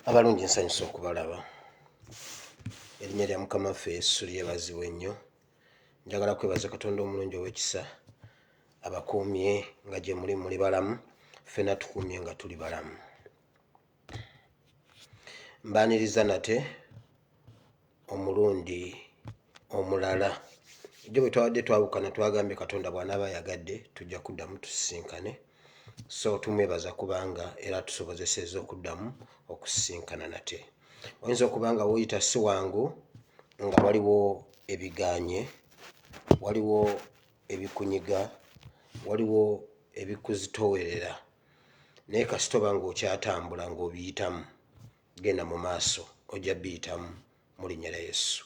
Abalungi nsanyusa okubalaba. Erinnya lya Mukama waffe Yesu lyebazibwe nnyo. Njagala kwebaza Katonda omulungi ow'ekisa abakuumye nga gye muli muli balamu, ffena tukuumye nga tuli balamu. Mbaaniriza nate omulundi omulala. Jjo bwe twabadde twawukana twagambye Katonda bw'anaaba ayagadde tujja kuddamu tusisinkane. So tumwebaza kubanga era atusobozesezza okuddamu okusisinkana nate. Oyinza okuba nga w'oyita si wangu nga waliwo ebigaanye, waliwo ebikunyiga, waliwo ebikuzitoowerera naye kasita oba ng'okyatambula ng'obiyitamu genda mu maaso ojja biyitamu mu linnya lya Yesu.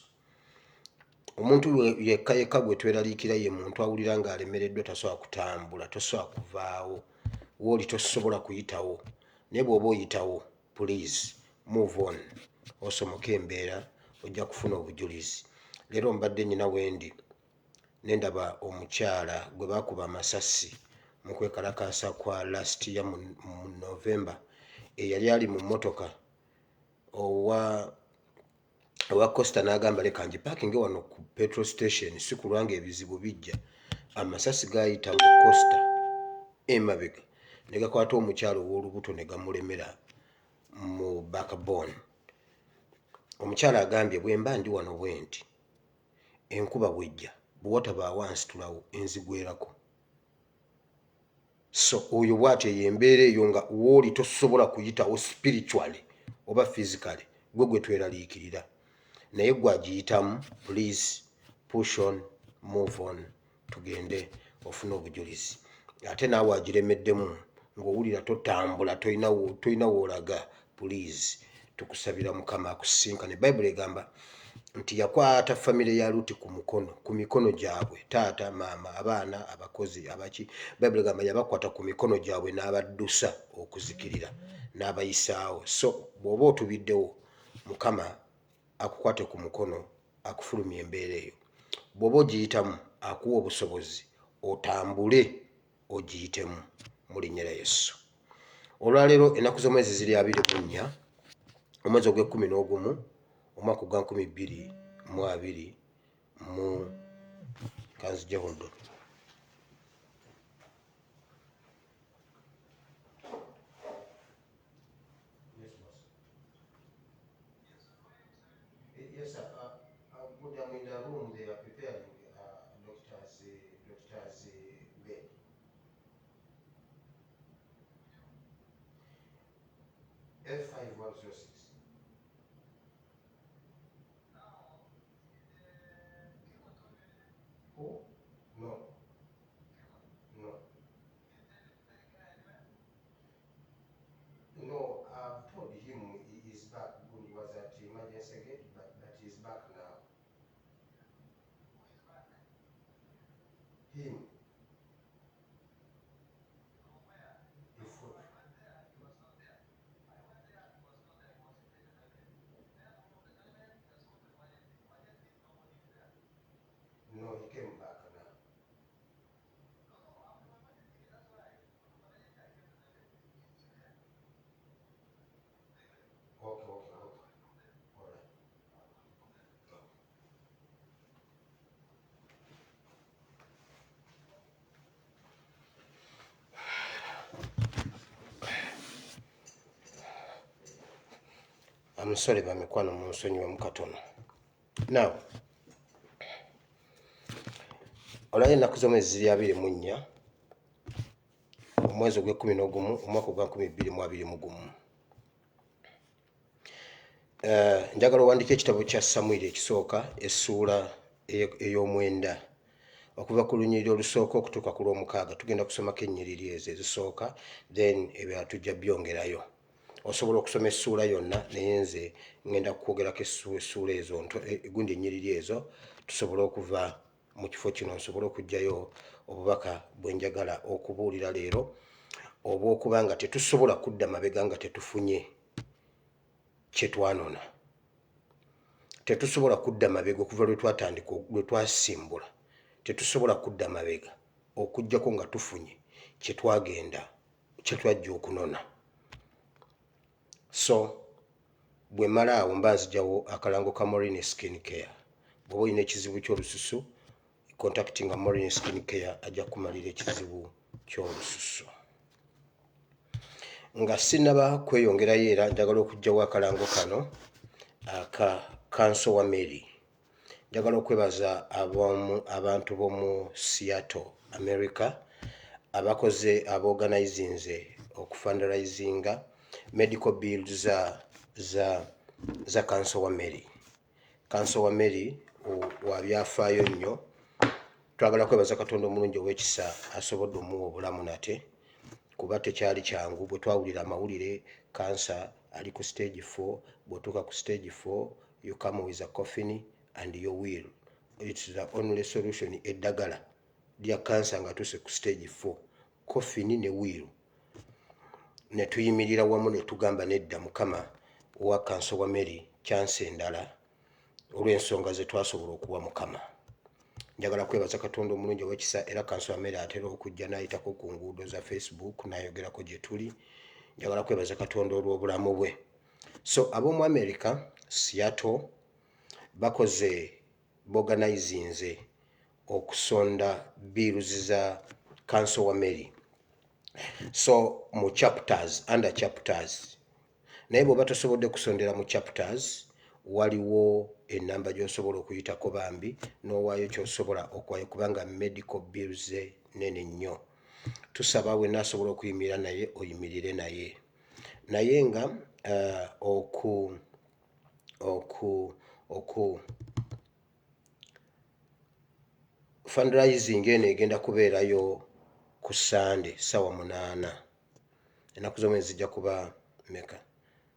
Omuntu yekka yekka gwe tweraliikira ye muntu awulira ng'alemereddwa tasobola kutambula, tosobola kuvaawo wooli, tosobola kuyitawo. Naye bw'oba oyitawo please move on osomoke embeera ojja kufuna obujulizi. Leero mbadde nyina wendi ne ndaba omukyala gwe baakuba amasasi mu kwekalakaasa kwa last year mu November eyali ali mu mmotoka owa owa costa n'agamba leka ngipakinge wano ku petrol station si kulwa nga ebizibu bijja. Amasasi gaayita mu costa emabega ne gakwata omukyala ow'olubuto ne gamulemera mu backbone. Omukyala agambye bwe mba ndi wano bwenti enkuba bw'ejja bwe watabaawo ansitulawo enzigwerako. So oyo bwatyo eyo embeera eyo nga wooli tosobola kuyitawo spiritually oba physically gwe gwe tweraliikirira naye gwe agiyitamu please push on move on tugende ofune obujulizi ate naawe agiremeddemu ng'owulira totambula tolina woolaga puliizi tukusabira mukama akusisinkane bayibuli egamba nti yakwata famire ya luti ku mukono ku mikono gyabwe taata maama abaana abakozi abaki bayibuli egamba yabakwata ku mikono gyabwe n'abaddusa okuzikirira n'abayisaawo so bw'oba otubiddewo mukama akukwate ku mukono akufulumya embeera eyo bw'oba ogiyitamu akuwa obusobozi otambule ogiyitemu mu linnya lya Yesu. Olwaleero ennaku z'omwezi ziri 24 omwezi ogw'ekkumi n'ogumu omwaka ogwa 2020 mu kanzije hold on. Yes, sir. Good. I'm in the room. They are preparing doctor's bed. F5106. Who? No. No. No, I've told him he is back. He was at emergency gate, but he's back now. Him. If, no, he came back now. Okay. All right. I'm sorry bamikwano munsonyiwemu katono. Now, olaba ennaku z'omwezi ziri 24 omwezi ogw'ekkumi n'ogumu omwaka ogwa 2021. Njagala owandiike ekitabo kya Samwiri ekisooka essuula ey'omwenda okuva ku lunyiriri olusooka okutuuka ku lw'omukaaga. Tugenda kusomako ennyiriri ezo ezisooka then ebirala tujja byongerayo. Osobola okusoma essuula yonna naye nze ngenda kukwogerako essuula ezo gundi ennyiriri ezo tusobole okuva mu kifo kino nsobole okuggyayo obubaka bwe njagala okubuulira leero obw'okuba nga tetusobola kudda mabega nga tetufunye kye twanona. Tetusobola kudda mabega okuva lwe twatandika lwe twasimbula tetusobola kudda mabega okuggyako nga tufunye kye twagenda kye twajja okunona. So Bwe mmala awo mba nzijawo akalango ka Morini Skin Care. Bw'oba olina ekizibu ky'olususu, contactinga Morini Skin Care ajja kukumalira ekizibu ky'olususu. Nga sinnaba kweyongerayo era njagala okuggyawo akalango kano aka Kanso wa Mary. Njagala okwebaza ab'omu abantu b'omu Seattle, America abakoze abaorganizinze okufundraisinga medical bills za za za Kanso wa Mary. Kanso wa Mary wa byafaayo nnyo. Twagala kwebaza Katonda omulungi ow'ekisa asobodde omuwa obulamu nate kuba tekyali kyangu bwe twawulira amawulire kansa ali ku stage 4 bw'otuuka ku stage 4 you come with a coffin and your will it's the only solution eddagala lya kansa nga tuuse ku stage 4 coffin ne will ne tuyimirira wamu ne tugamba nedda mukama owa kansa wa Mary chance endala olw'ensonga ze twasobola okuwa mukama njagala kwebaza katonda omulungi ow'ekisa era kanso wa Mary atera okujja n'ayitako ku nguudo za facebook n'ayogerako gye tuli njagala kwebaza katonda olw'obulamu bwe so ab'omu america seattle bakoze boganizinze okusonda bills za kanso wa Mary so mu chapters under chapters naye bw'oba tosobodde kusondera mu chapters waliwo enamba gy'osobola okuyitako bambi n'owaayo ky'osobola okuwaayo kubanga medical bills nene nnyo tusaba wenna asobola okuyimirira naye oyimirire naye naye nga oku oku oku fundraising eno egenda kubeerayo ku sande ssaawa 8 ennaku z'omwezi zijja kuba meka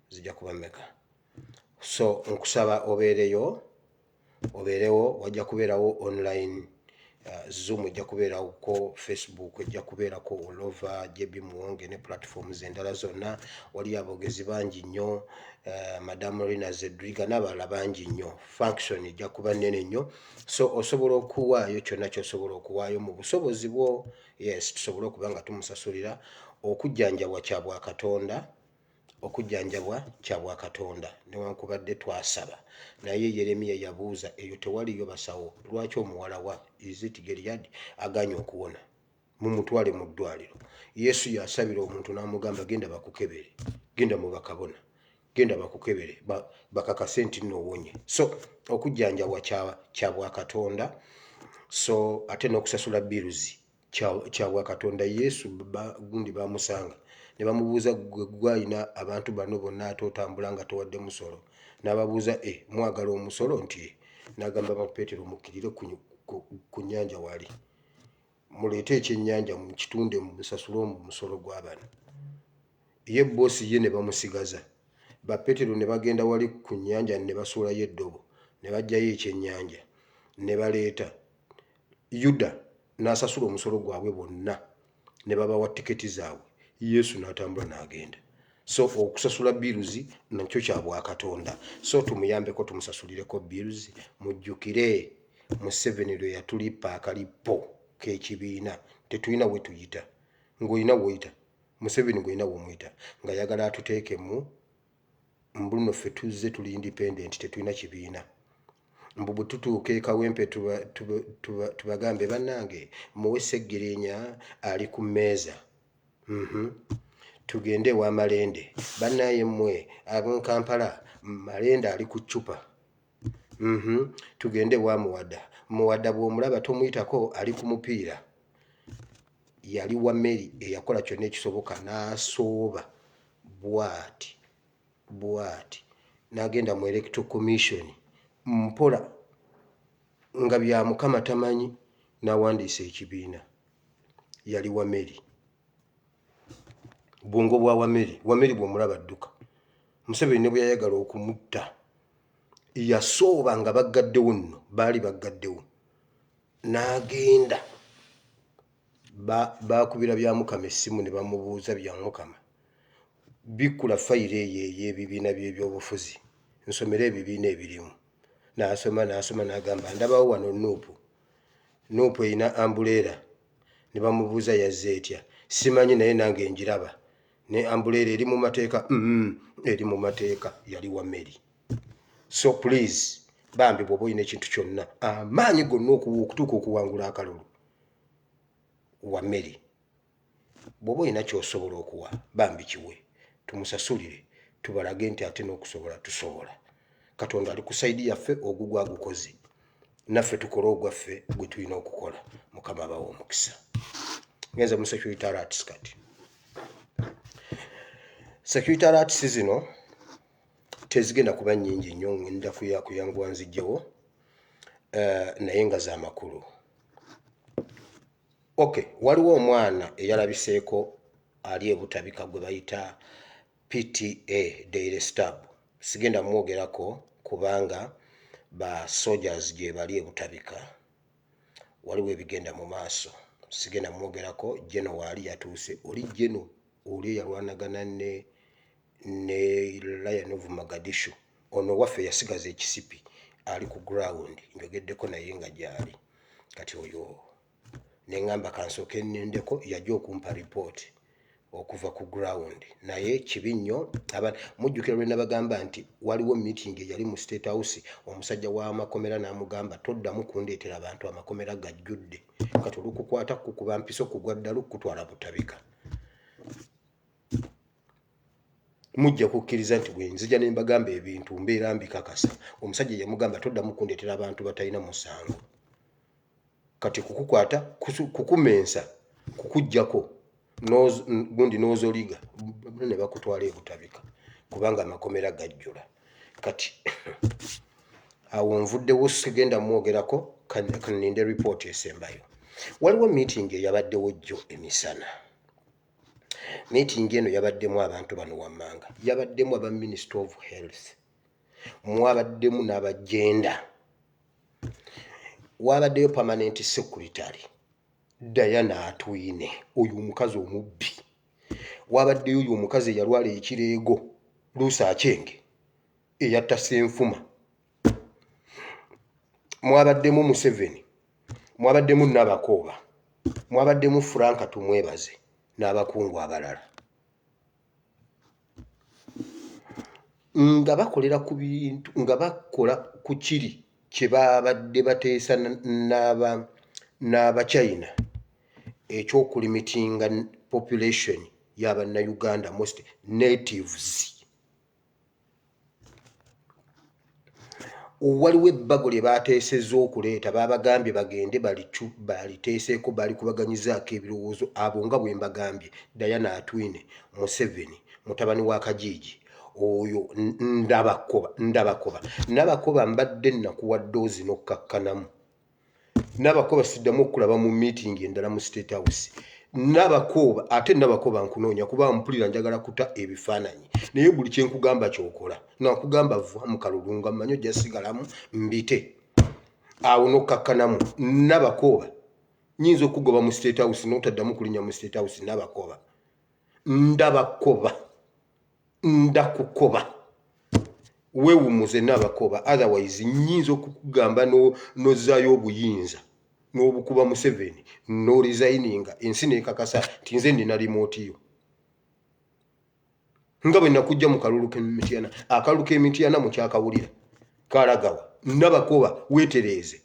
zijja kuba meka so nkusaba obeereyo obeerewo wajja kubeerawo online zoom ejja kubeerako facebook ejja kubeerako all over jb muwonge ne platforms endala zonna waliyo aboogezi bangi nnyo madam rina zedriga n'abalala bangi nnyo function ejja kuba nnene nnyo so osobola okuwaayo kyonna ky'osobola okuwaayo mu busobozi bwo yes tusobole okuba nga tumusasulira okujjanjabwa kya bwakatonda okujjanjabwa kya bwakatonda newankubadde twasaba naye yeremiya yabuuza eyo tewaliyo basawo lwaki omuwala wa is it Gilead aganye okuwona mumutwale mu ddwaliro yesu yasabira omuntu n'amugamba genda bakukebere genda mu bakabona genda bakukebere bakakase nti nno owonye so okujjanjabwa kya bwakatonda so ate n'okusasula bills kya bwakatonda yesu gundi bamusanga ne bamubuuza gwe gwalina abantu bano bonna ate otambula nga towadde musolo n'ababuuza e mwagala omusolo nti e n'agamba ba peetero mukkirire ku nnyanja wali muleete ekyennyanja mukitunde musasule omusolo gw'abano ye boosi ye ne bamusigaza ba peetero ne bagenda wali ku nnyanja ne basuulayo eddobo ne baggyayo ekyennyanja ne baleeta yuda n'asasula omusolo gwabwe bonna ne babawa tiketi zaabwe yesu n'atambula n'agenda so okusasula bills nakyo kya bwakatonda so tumuyambeko tumusasulireko bills mujjukire museveni lwe yatulipa akalippo k'ekibiina tetulina we tuyita ng'olina woyita museveni ng'olina womuyita nga yagala atuteeke mu mbuno ffe tuzze tuli independent tetulina kibiina mbu bwe tutuuka e Kawempe tubagambe bannange muwe Ssegirinya ali ku mmeeza Tugende ewa Malende bannaye mmwe ab'omu Kampala Malende ali ku ccupa Tugende ewa Muwada Muwada bw'omulaba tomuyitako ali ku mupiira yali wa Mary eyakola kyonna ekisoboka n'asooba bw'ati bw'ati n'agenda mu electoral commission mpola nga bya mukama tamanyi n'awandiisa ekibiina yali wameri bwongo bwa wameri wameri bw'omulaba dduka museveni ne bwe yayagala okumutta yasooba nga baggaddewo nno baali baggaddewo n'agenda baakubira Byamukama essimu ne bamubuuza Byamukama bikkula fayiro eyo ey'ebibiina by'ebyobufuzi nsomere ebibiina ebirimu n'asoma n'asoma n'agamba ndabawo wano NUP NUP erina umbrella ne bamubuuza yazze etya simanyi naye nange njiraba Ne ambuleera eri mu mateeka, eri mu mateeka, yali wa Mary. So please bambi, bw'oba olina ekintu kyonna, amaanyi gonna okutuuka okuwangula akalulu wa Mary, bw'oba olina ky'osobola okuwa, bambi kiwe, tumusasulire, tubalage nti ate n'okusobola tusobola. Katonda ali ku side yaffe, ogugwo agukoze, naffe tukole ogwaffe gwe tulina okukola. Mukama abawa omukisa. Ngenze mu security alerts. Kati security alerts zino tezigenda kuba nnyingi nnyo, ngenda kuyanguwa nzijjewo, naye nga z'amakulu. Okay, waliwo omwana eyalabiseeko ali ebutabika gwe bayita PTA Daily Stab. Sigenda mwogerako kubanga ba soldiers gye bali ebutabika, waliwo ebigenda mu maaso, sigenda mwogerako. Geno waali yatuuse, oli geno oli eyalwanagana ne Lion of Mogadishu, ono waffe yasigaza ekisipi, ali ku ground, njogeddeko naye nga gyali. Kati oyo neŋŋamba kansooke nnendeko, yajja okumpa ripooti okuva ku ground. Naye kibi nnyo. Mujjukira lwe nabagamba nti waliwo meeting eyali mu State House, omusajja w'amakomera n'amugamba, "Toddamu kundeetera abantu, amakomera gajjudde." Kati olukukwata kukuba mpiso, kugwa ddalu, kutwala butabika. Mujja kukkiriza nti bwe nzija ne mbagamba ebintu mbeera mbikakasa. Omusajja yamugamba, "Toddamu kundeetera abantu batalina musango." Kati kukukwata, kukumensa, kukuggyako gundi n'ozoliga ne bakutwala ebutabika kubanga amakomera gajjula. Kati awo nvuddewo, sigenda mwogerako, kaninde ripooti esembayo. Waliwo meeting eyabaddewo jjo emisana. Meeting eno yabaddemu abantu bano wammanga: yabaddemu aba Minister of Health, mwabaddemu n'abagenda, wabaddeyo permanent secretary Diana Atwine, oyo omukazi omubbi, wabaddeyo oyo omukazi eyalwala ekireego, Ruth Aceng, eyatta Senfuma, mwabaddemu Museveni, mwabaddemu Nabakooba, mwabaddemu Franka Tumwebaze n'abakungu abalala, nga bakolera ku bintu, nga bakola ku kiri kye babadde bateesa n'Abachina ekyokulimitinga population y'Abannayuganda, most natives. Waliwo ebbago lye baateesezza okuleeta, baabagambye bagende baliteeseeko, balikubaganyizaako ebirowoozo. Abo nga bwe mbagambye, Diana Atwine, Museveni, mutabani wa Kajiiji oyo Ndabakoba, Ndabakoba, Nabakoba, mbadde nakuwa doozi n'okkakkanamu. Nabakoba, siddamu okulaba mu meeting endala mu State House. Nabakoba, ate Nabakoba nkunoonya kuba mpulira njagala kuta ebifaananyi, naye buli kyenkugamba kyokola. Nakugamba va mu kalulu nga mmanyi ojja sigalamu, mbite awo n'okkakkanamu. Nabakoba, nyinza okugoba mu State House n'otaddamu kulinnya mu State House. Nabakoba, Ndabakoba, ndakukoba, weewumuze Nabakoba, otherwise nyinza okukugamba n'ozzaayo obuyinza n'obukuba Museveni n'oresigninga, ensi nekakasa nti nze nina remote yo, nga bwe nakujja mu kalulu k'Emityana. Akalulu k'Emityana mukyakawulira kalagawa? Nabakoba, weetereeze,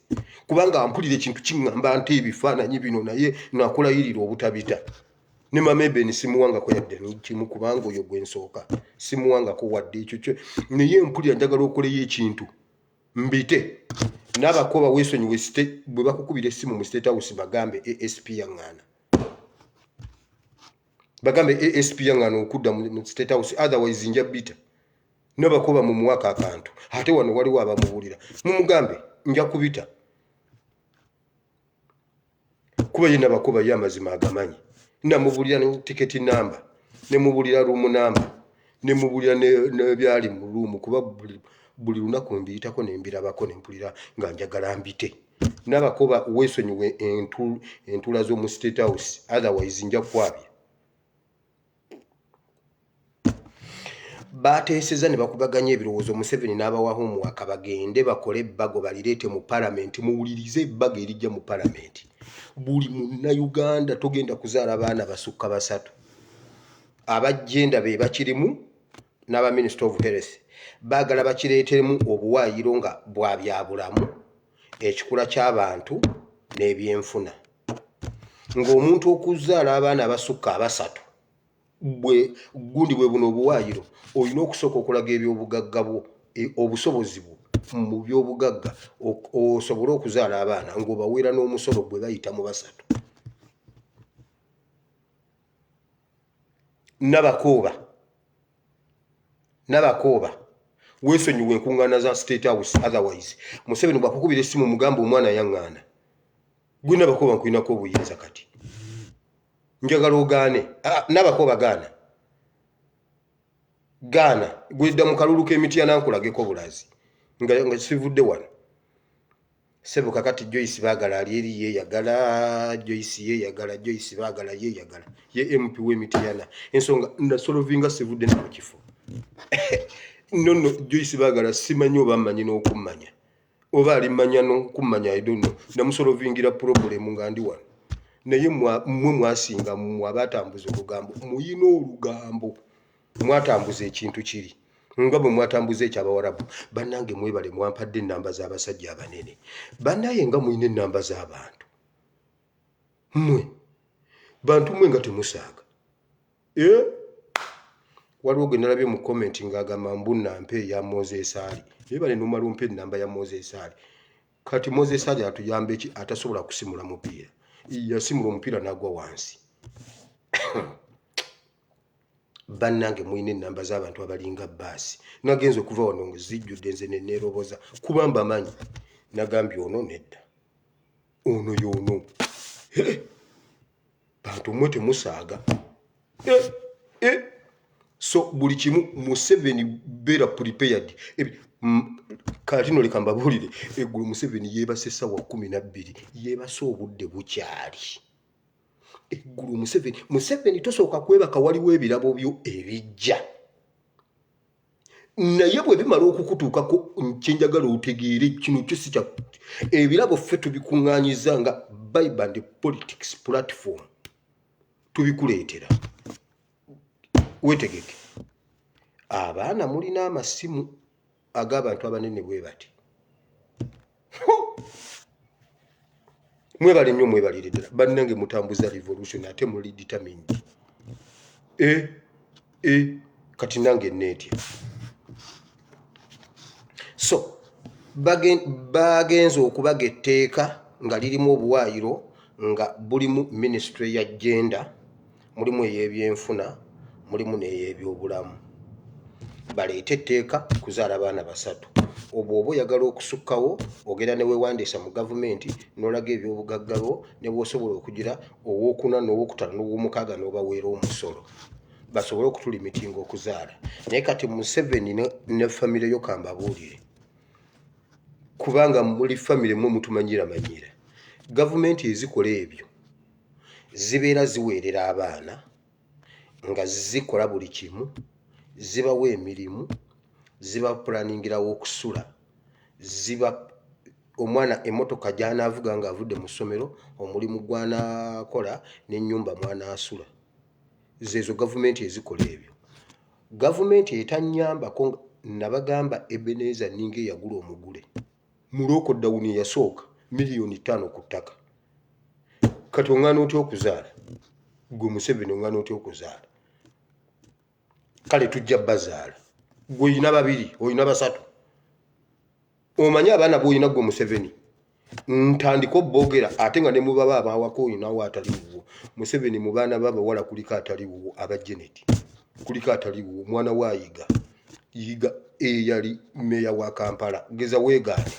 kubanga mpulira ekintu kiŋŋamba nti ebifaananyi bino, naye nakulayirira obutabita. Ne Mama Eben simuwangako yadde kimu, kubanga oyo gwe nsooka simuwangako wadde ekyo kyo, naye mpulira njagala okoleyo ekintu mbite. Nabakoba, weesonyiwe. Bwe bakukubira essimu mu State House, bagambe ASP yaŋŋaana, bagambe ASP yaŋŋaana okudda mu State House, otherwise nja bita. Nabakoba mumuwaka akantu, ate wano waliwo abamubuulira, mumugambe nja kubita, kuba ye Nabakoba ye amazima agamanyi. Namubulira ne ticket number, nemubulira room number, nemubulira nebyali mu room, kuba buli lunaku mbiyitako nembirabako, nempulira nga njagala mbite. Nabakoba, weesonyiwe entula z'omu State House, otherwise nja kwabya. Bateeseza ne bakubaganya ebirowoozo, Museveni n'abawa homework bagende bakole ebbago balireete mu palamenti. Muwulirize ebbago erijja mu palamenti: buli Munnayuganda togenda kuzaala baana basukka basatu. Aba gender be bakirimu n'aba Minister of Health baagala bakireetemu obuwaayiro nga bwa byabulamu, ekikula ky'abantu n'ebyenfuna. Ng'omuntu okuzaala abaana abasukka abasatu bwe gundi bwe buno obuwaayiro olina okusooka okulaga ebyobugagga bwo, obusobozi bwo mu byobugagga osobole okuzaala abaana ng'obaweera n'omusolo gwe bayita mu basatu. Nabakooba Nabakooba weesonyiwe enkuŋŋaana za State House, otherwise Museveni bw'akukubira essimu mugamba omwana yaŋŋaana. Gwe Nabakooba nkulinako obuyinza kati njagala ogaane. Ah, Nabakooba gaana, gaana gwedda mu kalulu k'emityana nkulageko bulazi nga sivudde wano. Sebo kakati Joyce Bagala ali eri yeyagala, Joyce yeyagala, Joyce Bagala yeyagala ye MP w'emitiyana. Ensonga nasolovinga sivudde na mu kifo. No no, Joyce Bagala simanyi oba mmanyi n'okummanya oba alimmanya n'okummanya, I don't know. Namusolovingira problem nga ndi wano, naye mmwe mwasinga, mmwe abatambuza olugambo, muyina olugambo, mwatambuza ekintu kiri nga bwe mwatambuza ekyabawarabu. Bannange mwebale, mwampadde ennamba z'abasajja abanene. Bannaye nga mulina ennamba z'abantu mmwe, bantu mmwe nga temusaaga, eh? Waliwo gwe nalabye mu comment ng'agamba mbu nampa eya Moses Ali, naye bale nomala ompa ennamba ya Moses Ali. Kati Moses Ali atuyamba eki atasobola kusimula mupiira? Yasimula omupiira n'agwa wansi. Bannange mulina ennamba z'abantu abalinga baasi. Nagenza okuva wano nga zijjudde, nze neneeroboza kuba mbamanyi. Nagambye ono nedda, ono y'ono. Bantu mmwe temusaaga. So buli kimu Museveni beera prepared. Kati no leka mbabuulire, eggulo Museveni yeebase ssaawa 12, yeebase obudde bukyali. Eggulu Museveni, Museveni tosooka kwebaka, waliwo ebirabo byo ebijja, naye bwe bimala okukutuukako kyenjagala otegeere kino kyo si kya ebirabo. Ffe tubikuŋŋaanyiza nga Bible and Politics platform, tubikuleetera, weetegeke. Abaana mulina amasimu ag'abantu abanene bwe bati. Mwebale nnyo, mwebalire ddala bannange, mutambuza revolution ate muli determined. E e kati nange neetya. So bagenze okubaga etteeka nga lirimu obuwaayiro, nga bulimu ministry ya gender, mulimu ey'ebyenfuna, mulimu n'ey'ebyobulamu. Baleete etteeka kuzaala baana basatu. Obwo oba oyagala okusukkawo, ogenda ne weewandiisa mu gavumenti n'olaga ebyobugagga bwo ne bw'osobola okugira owookuna n'owokutaano n'owomukaaga n'obaweera omusolo basobole okutulimitinga okuzaala. Naye kati Museveni ne famire yo, kambabuulire, kubanga muli famire mwe mutumanyira manyira, gavumenti ezikola ebyo zibeera ziweerera abaana nga zikola buli kimu, zibawa emirimu, zibapulaningirawo okusula, ziba omwana emmotoka gy'anaavuga ng'avudde mu ssomero, omulimu gw'anaakola n'ennyumba mw'anaasula. Zeezo gavumenti ezikola ebyo. Gavumenti etanyambako, nabagamba Ebenezer ninga eyagula omugule mu lockdown eyasooka miliyoni 5 ku ttaka. Kati oŋŋaana otya okuzaala? Gwe Museveni oŋŋaana otya okuzaala? Kale tujja bazaala. Gwe olina babiri, olina basatu, omanyi abaana b'olina gwe Museveni? Ntandika oboogera ate nga ne mubaba abawaka olinawo atali wuwo. Museveni, mu baana babawala kuliko atali wuwo, aba Janet kuliko atali wuwo, mwana wa Yiga, Yiga eyali meeya wa Kampala. Geza weegaane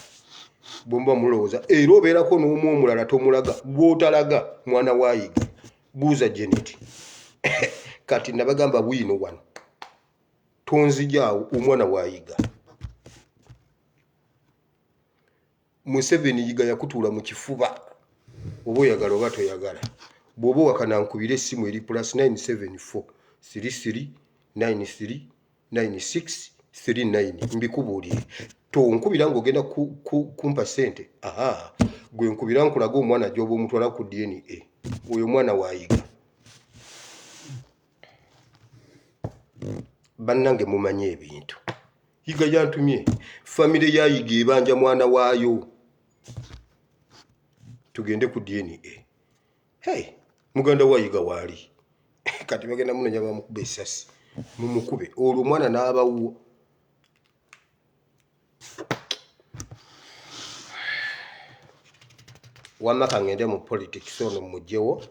bwemuba mulowooza era obeerako n'omu omulala tomulaga, gw'otalaga mwana wa Yiga. Buuza Janet. Kati nabagamba bwino wano tonzijaawo omwana wa Yiga. Museveni, Yiga yakutuula mu kifuba, oba oyagala oba toyagala. Bw'oba owakana nkubira essimu eri +974 33 93 96 39 mbikubuulire. Tonkubira ng'ogenda kumpa ssente. Aha, gwe nkubira nkulaga omwana gy'oba omutwala ku DNA, oyo omwana wa Yiga. Bannange mumanyi ebintu. Yiga yantumye. Famire ya Yiga ebanja mwana waayo. Tugende ku DNA. Hey, muganda wa Yiga waali. Kati bagenda munonya bamukuba essasi. Mumukube. Olwo omwana n'abawuwo. Wamma kangende mu politics ono mugyewo.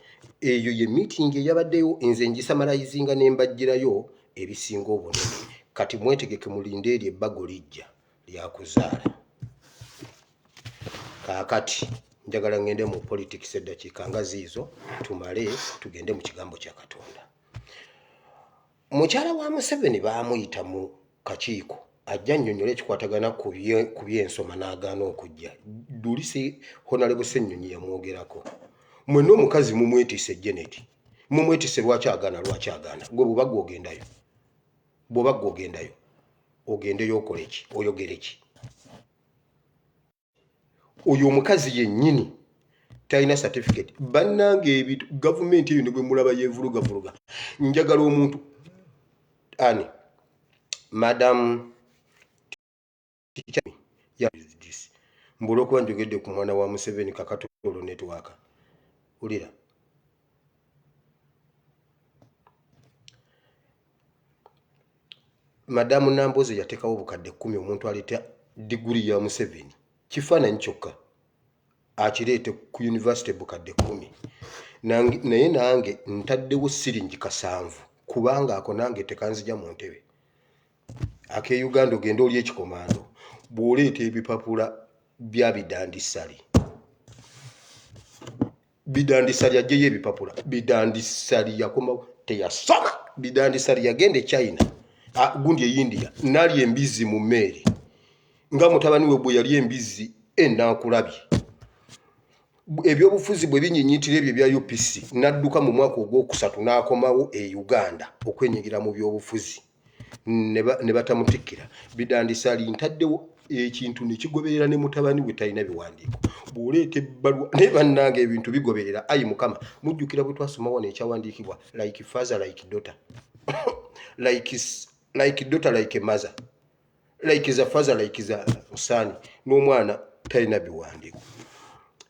Eyo ye meeting eyabaddeyo nze ngisamalayizinga ne mbaggyirayo ebisinga obunene. Kati mwetegeke mulinde eryo ebbago lijja lyakuzaala. Kaakati njagala ngende mu politics eddakiika nga ziizo tumale tugende mu kigambo kya Katonda. Mukyala wa Museveni baamuyita mu kakiiko ajje annyonnyole ekikwatagana ku by'ensoma n'agaana okujja. Dulisi Honalebo Ssennyonyi yamwogerako. Mwenna omukazi mumwetisse Janet. Mumwetisse lwaki agaana lwaki agaana? Gwe bw'oba gwe ogendayo. Bw'oba gwe ogendayo. Ogendeyo okole ki? Oyogere ki? Oyo omukazi yennyini talina certificate. Bannange ebintu gavumenti eyo ne bwe mulaba yeevulugavuluga. Njagala omuntu ani madam mbu olwokuba njogedde ku mwana wa Museveni kakati olwo network wulira. Madamu Nambooze yateekawo obukadde kkumi omuntu aleeta diguli ya Museveni kifaananyi kyokka akireete ku yunivasite bukadde kkumi naye nange ntaddewo siringi kasanvu kubanga ako nange tekanzija mu ntebe ak'e Uganda ogende oli ekikomando bw'oleeta ebipapula bya bidandisali Bidandisali ajjeyo ebipapula. Bidandisali yakomawo teyasoma. Bidandisali yagenda e China gundi e India nalya embizzi mu mmeeri nga mutabani we bwe yali embizzi enankulabye. Ebyobufuzi bwe binyinyitira ebyo ebya UPC n'adduka mu mwaka ogwokusatu n'akomawo e Uganda okwenyigira mu byobufuzi. Ne batamutikkira. Bidandisali ntaddewo ekintu ne kigoberera ne mutabani we talina biwandiiko. Bw'oleeta ebbaluwa naye bannange ebintu bigoberera. Ayi Mukama, mujjukira bwe twasoma wano ekyawandiikibwa like father like daughter like, like daughter like mother like the father like the son n'omwana talina biwandiiko.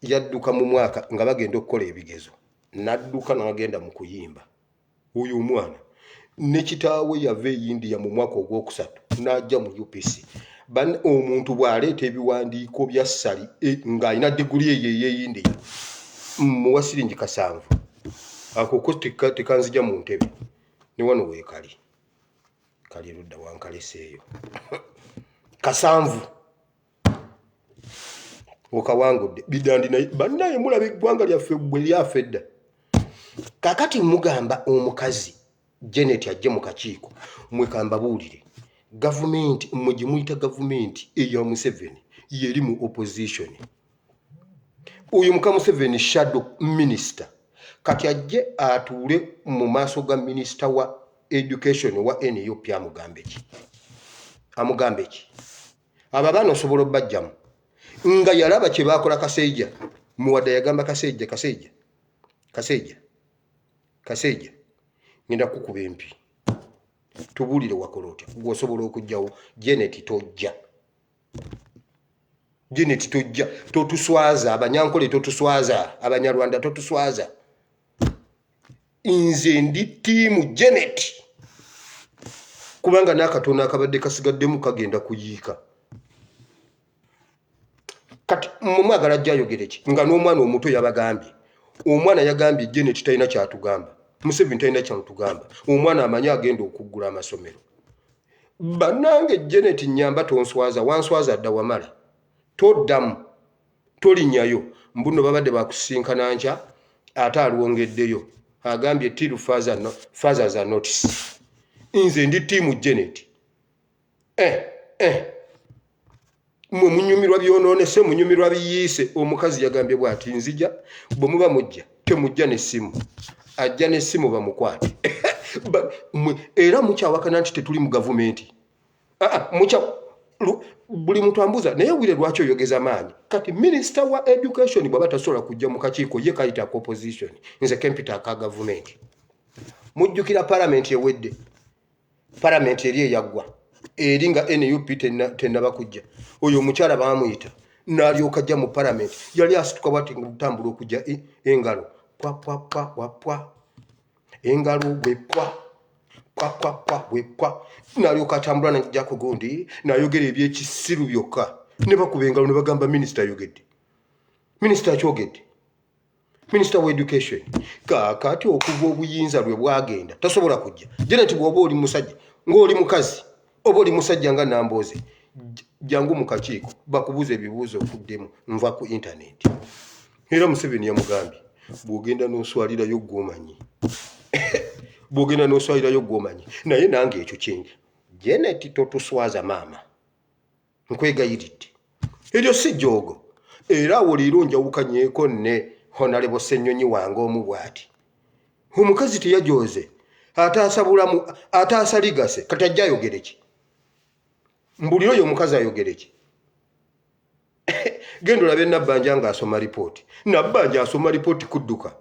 Yadduka mu mwaka nga bagenda okukola ebigezo n'adduka n'agenda mu kuyimba. Oyo omwana ne kitaawe yava e India mu mwaka ogwokusatu n'ajja mu UPC. Omuntu bw'aleeta ebiwandiiko bya Ssali e, ng'alina diguli eyo ey'e India muwa siringi kasanvu ako ko tekanzija mu ntebe ne wano weekali kali ludda wankaleseeyo kasanvu okawangudde bidandi naye bannaye mulaba eggwanga lyaffe bwe lyafa edda. Kakati mugamba omukazi Janet ajje mu kakiiko mwe kambabuulire gavumenti mwe gye muyita gavumenti eya Museveni yeri mu opposition. Oyo muka Museveni shadow minister kati ajje atuule mu maaso ga minisita wa education wa NUP amugambe ki? Amugambe ki? Abo abaana osobola obbajjamu nga yalaba kye baakola Kaseija. Muwadda yagamba Kaseija, Kaseija, Kaseija, Kaseija, ngenda kukuba empi tubuulire wakola otya gwe osobola okujjawo Janet. Tojja Janet, tojja, totuswaza abanyankole, totuswaza abanyarwanda, totuswaza. Nze ndi tiimu Janet kubanga n'akatono akabadde kasigaddemu kagenda kuyiika. Kati mwe mwagala ajja ayogere ki nga n'omwana omuto yabagambye? Omwana yagambye Janet talina kyatugamba, Museveni talina kyatugamba. Omwana amanyi agenda okuggula amasomero. Bannange Janet nyamba tonswaza, wanswaza dda wamala, toddamu tolinyayo. Mbuno babadde bakusisinkana nkya ate alwongeddeyo agambye till father, no, fathers are notice. Nze ndi tiimu Janet. Eh, eh. Mwe munyumirwa byonoonese, munyumirwa biyiise. Omukazi yagambye bw'ati nzija, bwe muba mujja temujja n'essimu, ajja n'essimu bamukwate. Era mukyawakana nti tetuli mu gavumenti. Ah, ah, mukya buli muntu ambuuza naye wire lwaki oyogeza maanyi. Kati minisita wa education bw'aba tasobola kujja mu kakiiko ye kayita ku opposition, nze kempita aka gavumenti. Mujjukira palamenti ewedde Palamenti eri eyaggwa eri nga NUP tennaba kujja, oyo omukyala baamuyita n'alyoka ajja mu palamenti. Yali asituka bwati ng'otambula okujja engalo pwa pwa pwa pwa pwa, engalo gwe pwa pwa pwa pwa gwe pwa, n'alyoka atambula najja ku gundi n'ayogera ebyekisiru byokka, ne bakuba engalo ne bagamba minisita ayogedde, minisita akyogedde, minisita wa education. Kaakati okuva obuyinza lwe bwagenda tasobola kujja. Janet, bw'oba oli musajja ng'oli mukazi oba oli musajja nga Nambooze, jangu mu kakiiko bakubuuza ebibuuzo okuddemu, nva ku intaneti. Era Museveni yamugambye, bw'ogenda n'oswalirayo gw'omanyi, bw'ogenda n'oswalirayo gw'omanyi. Naye nange ekyo kyengi, Janet, totuswaza maama, nkwegayiridde, eryo si joogo. Era awo leero njawukanyeeko ne Honalebo Ssenyonyi wange omu bw'ati, omukazi teyajooze, ataasa bulamu, ataasa ligase. Kati ajja ayogere ki? Mbulire, oyo omukazi ayogere ki? Genda olabe Nabbanja ng'asoma ripooti. Nabbanja asoma ripooti kudduka,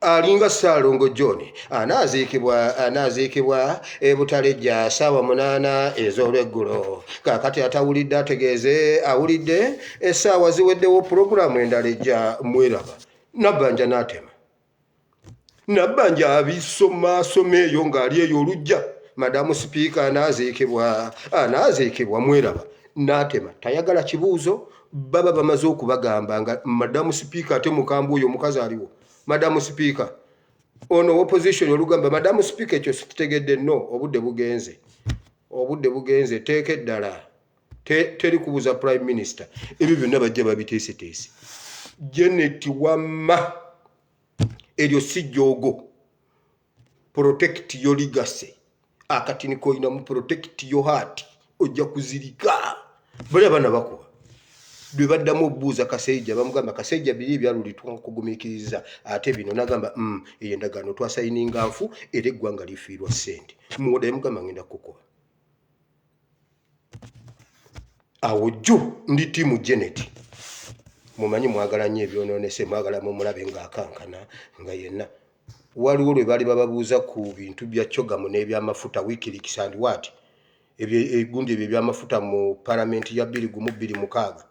alinga Ssaalongo John. Anaaziikibwa, anaaziikibwa e Butalejja ssaawa 8 ez'olweggulo. Kaakati atawulidde ategeeze awulidde, essaawa ziweddewo, pulogulaamu endala ejja mweraba. Nabbanja n'atema, Nabbanja abisoma asoma eyo ng'ali eyo olujja, madamu sipiika anaaziikibwa, anaaziikibwa mweraba. N'atema, tayagala kibuuzo. Baba bamaze okubagamba nga madamu sipiika, ate mukambwe oyo omukazi aliwo. Madamu sipiika, ono opposition olugamba, madamu sipiika ekyo sikitegedde. No, obudde bugenze, obudde bugenze, teeka eddala. Teri kubuuza prime minister. Ebyo byonna bajja babiteeseteese. Janet, wamma eryo si joogo. Protect your legacy. Akatini koyinamu, protect your heart, ojja kuzirika. Bali abaana bakuba lwe baddamu obuuza Kaseija, bamugamba, Kaseija, biri ebyaluli twakugumiikiriza, ate bino nagamba, eyo endagaano twasayininga nfu, era eggwanga lifiirwa ssente. Muwoda yamugamba, ngenda kukuba awo jju. Ndi team Janet. Mumanyi mwagala nnyo ebyonoonese, mwagala mumulabe ng'akankana nga yenna. Waliwo lwe baali bababuuza ku bintu bya CHOGM n'ebyamafuta, WikiLeaks and what, egundi ebyo ebyamafuta mu palamenti ya 2016.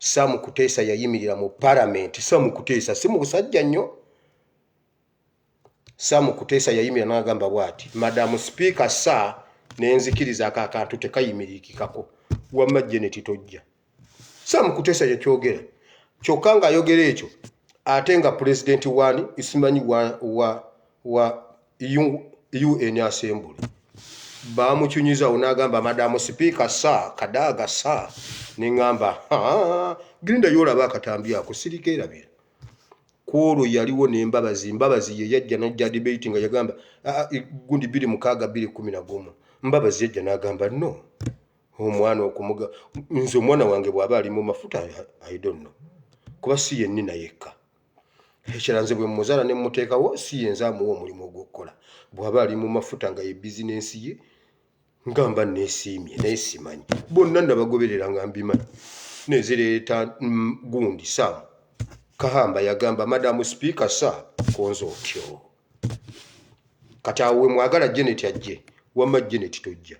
Sam Kuteesa yayimirira mu palamenti. Sam Kuteesa si musajja nnyo. Sam Kuteesa yayimirira n'agamba bw'ati, "Madamu sipiika, sa nenzikiriza ako akantu tekayimirikikako. Wamma Janet tojja." Sam Kuteesa yakyogera, kyokka ng'ayogera ekyo ate nga pulezidenti wani simanyi wa UN Assembly bamukyunyizawo n'agamba, "Madamu sipiika, sa Kadaaga sa." Neŋŋamba, genda yolaba akatambi ako, sirikeerabira. Kwolwo yaliwo n'Embabazi. Mbabazi ye yajja najja debate nga yagamba gundi 2006, 2011. Mbabazi yajja n'agamba, no omwana okumuga, nze omwana wange bw'aba ali mu mafuta, I don't know, kuba si yennina yekka. Ekirala, nze bwe muzaala ne muteekawo, si yenze amuwa omulimu ogw'okukola. Bw'aba ali mu mafuta nga ye bizinensi ye, ngamba neesiimye, naye simanyi bonna nabagoberera nga mbimanyi nezireeta. Gundi Sam Kahamba yagamba, "Madamu sipiika, sa konza otyo." Kati awo we mwagala Janet ajje. Wamma Janet tojja.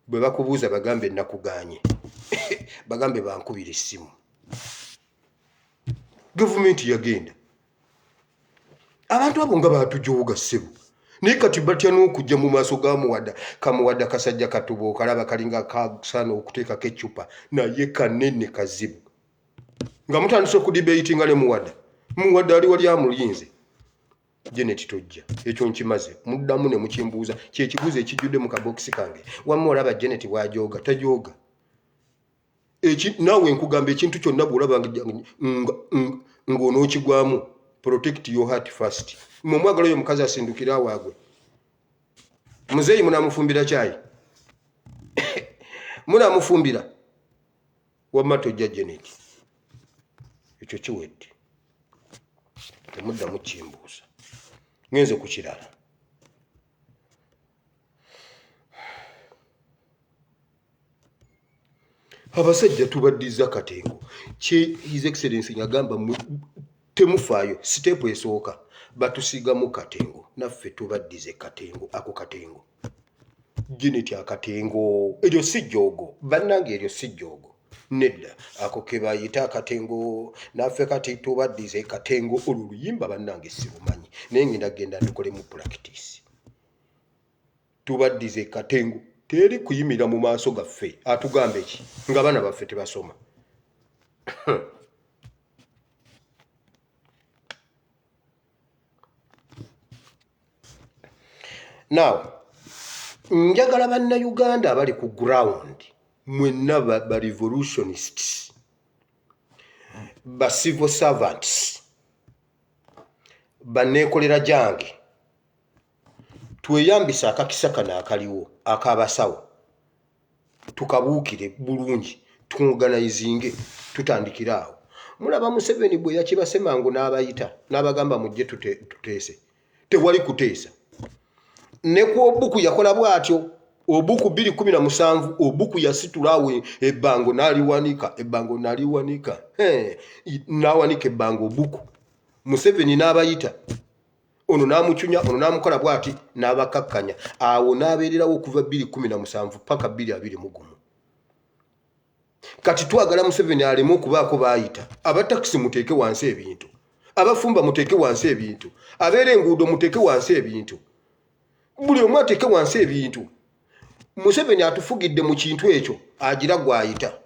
Bwe bakubuuza bagambe nakuganye, bagambe bankubira essimu. Gavumenti yagenda, abantu abo nga batujooga ssebo, naye kati batya n'okujja mu maaso ga Muwada. Kamuwada kasajja katuba, okalaba kalinga kasaana okuteekako eccupa, naye kanene kazibu. Nga mutandise okudebatinga ne Muwada, Muwada ali wali amulinze. Janet tojja, ekyo nkimaze. Muddamu ne mukimbuuza, kyekibuuzo ekijjudde mu kabokisi kange. Wamma olaba Janet bw'ajooga, tajooga. Naawe nkugamba, ekintu kyonna bw'olaba ng'onookigwamu, protect your heart first. Mwe omwagala oyo omukazi asindukire awaagwe. Muzeeyi munamufumbira kyayi, munamufumbira. Wamma tojja Janet, ekyo kiwedde, temuddamu kimbuuza. Ngenze ku kirala. Abasajja tubaddiza katengo kye His Excellence yagamba. Temufaayo, siteepu esooka batusiigamu katengo, naffe tubaddize katengo ako katengo. Janet akatengo eryo si jjoogo bannange, eryo si jjoogo nedda, ako ke bayita akatengo, naffe kati tubaddize katengo. Olwo luyimba bannange sirumanyi, naye ngenda genda ndukolemu pulakitiisi. Tubaddize katengo, teri kuyimirira mu maaso gaffe atugambe ki nga abaana baffe tebasoma. Now njagala bannayuganda abali ku ground mwenna ba revolutionists, ba civil servants, banneekolera gyange, tweyambise akakisa kano akaliwo ak'abasawo, tukabuukire bulungi, tuorganizinge, tutandikire awo. Mulaba Museveni bwe yakibase mangu n'abayita n'abagamba mujje tuteese. Tewali kuteesa. Ne ku Obuku yakola bw'atyo. Obuku 2017 Obuku yasitula awo ebbango n'aliwanika, ebbango n'aliwanika, n'awanika ebbango Obuku. Museveni n'abayita, ono n'amucunya, ono n'amukola bw'ati, n'abakakkanya awo, n'abeererawo okuva 2017 paka 2021. Kati twagala Museveni aleme okubaako baayita. Abatakisi muteeke wansi ebintu, abafumba muteeke wansi ebintu, abeera enguudo muteeke wansi ebintu, buli omu ateeke wansi ebintu. Museveni atufugidde mu kintu ekyo, agira gw'ayita,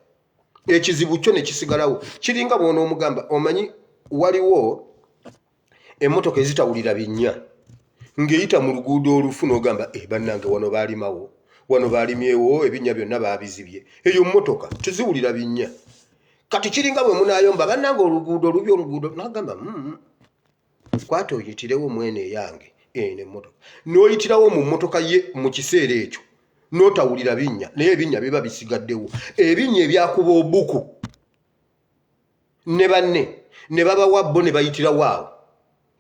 ekizibu kyo ne kisigalawo. Kiringa bw'onoomugamba, omanyi waliwo emmotoka ezitawulira binnya ng'eyita mu luguudo olufu, n'ogamba e bannange, wano baalimawo, wano baalimyewo, ebinnya byonna baabizibye. Eyo mmotoka teziwulira binnya. Kati kiringa bwe munaayomba, bannange oluguudo lubi, oluguudo, n'agamba kwata oyitirewo mwene eyange eno emmotoka, n'oyitirawo mu mmotoka ye mu kiseera ekyo n'otawulira binnya, naye ebinnya biba bisigaddewo. Ebinnya ebyakuba Obuku ne banne ne babawa bo ne bayitirawo awo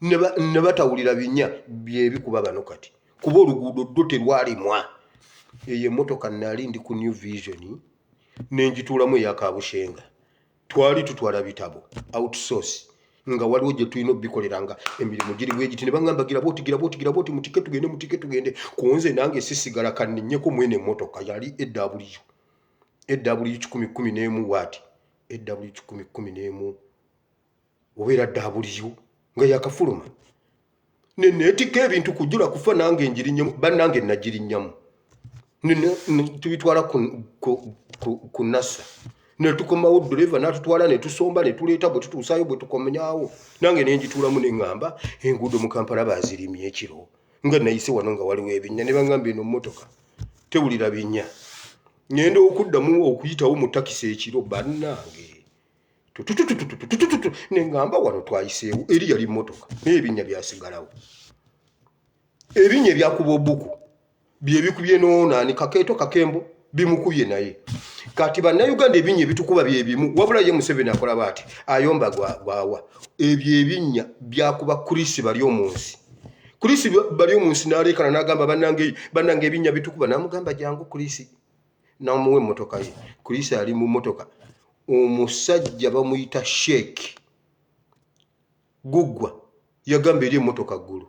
ne batawulira binnya, byebikuba bano kati, kuba oluguudo ddo terwalimwa. Eyo emmotoka nali ndi ku New Vision nenjituulamu eya Kabushenga, twali tutwala bitabo outsource, nga waliwo gye tulina obikolera, nga emirimu giri bwegiti, ne baŋŋamba gira bwoti, gira bwoti, gira bwoti, mutike tugende, mutike tugende. Kunze nange sisigala, kanninnyeko mwene emmotoka yali AW AW 111 waati AW 111 obeera W nga yakafuluma, neneetikka ebintu kujula kufa, nange njirinyemu, bannange nagirinnyamu, tubitwala ku nasa, netukomawo, dereva natutwala, netusomba, netuleeta. Bwe tutuusaayo, bwe tukomyawo, nange nenjituulamu, neŋŋamba enguudo mu Kampala bazirimye ekiro, nga nayise wano nga waliwo ebinnya. Ne baŋŋamba eno mmotoka tewulira binnya. Ŋŋenda okuddamu okuyitawo mu takisi ekiro, bannange, tututututututututu, neŋŋamba wano twayiseewo, eri yali mmotoka, naye ebinnya byasigalawo. Ebinnya ebyakuba Obuku byebikubye noonaani Kakeeto Kakembo bimukubye. Naye kati bannayuganda ebinnya ebitukuba byebimu, wabula ye Museveni akola baati ayomba gwawa ebyo ebinnya byakuba Chris bali omunsi, Chris bali omunsi, n'aleekana n'agamba bannange, bannange, ebinnya bitukuba. N'amugamba jangu Chris, n'amuwa emmotoka ye. Chris ali mu mmotoka, omusajja bamuyita Sheek Guggwa, yagamba eri emmotoka ggulu.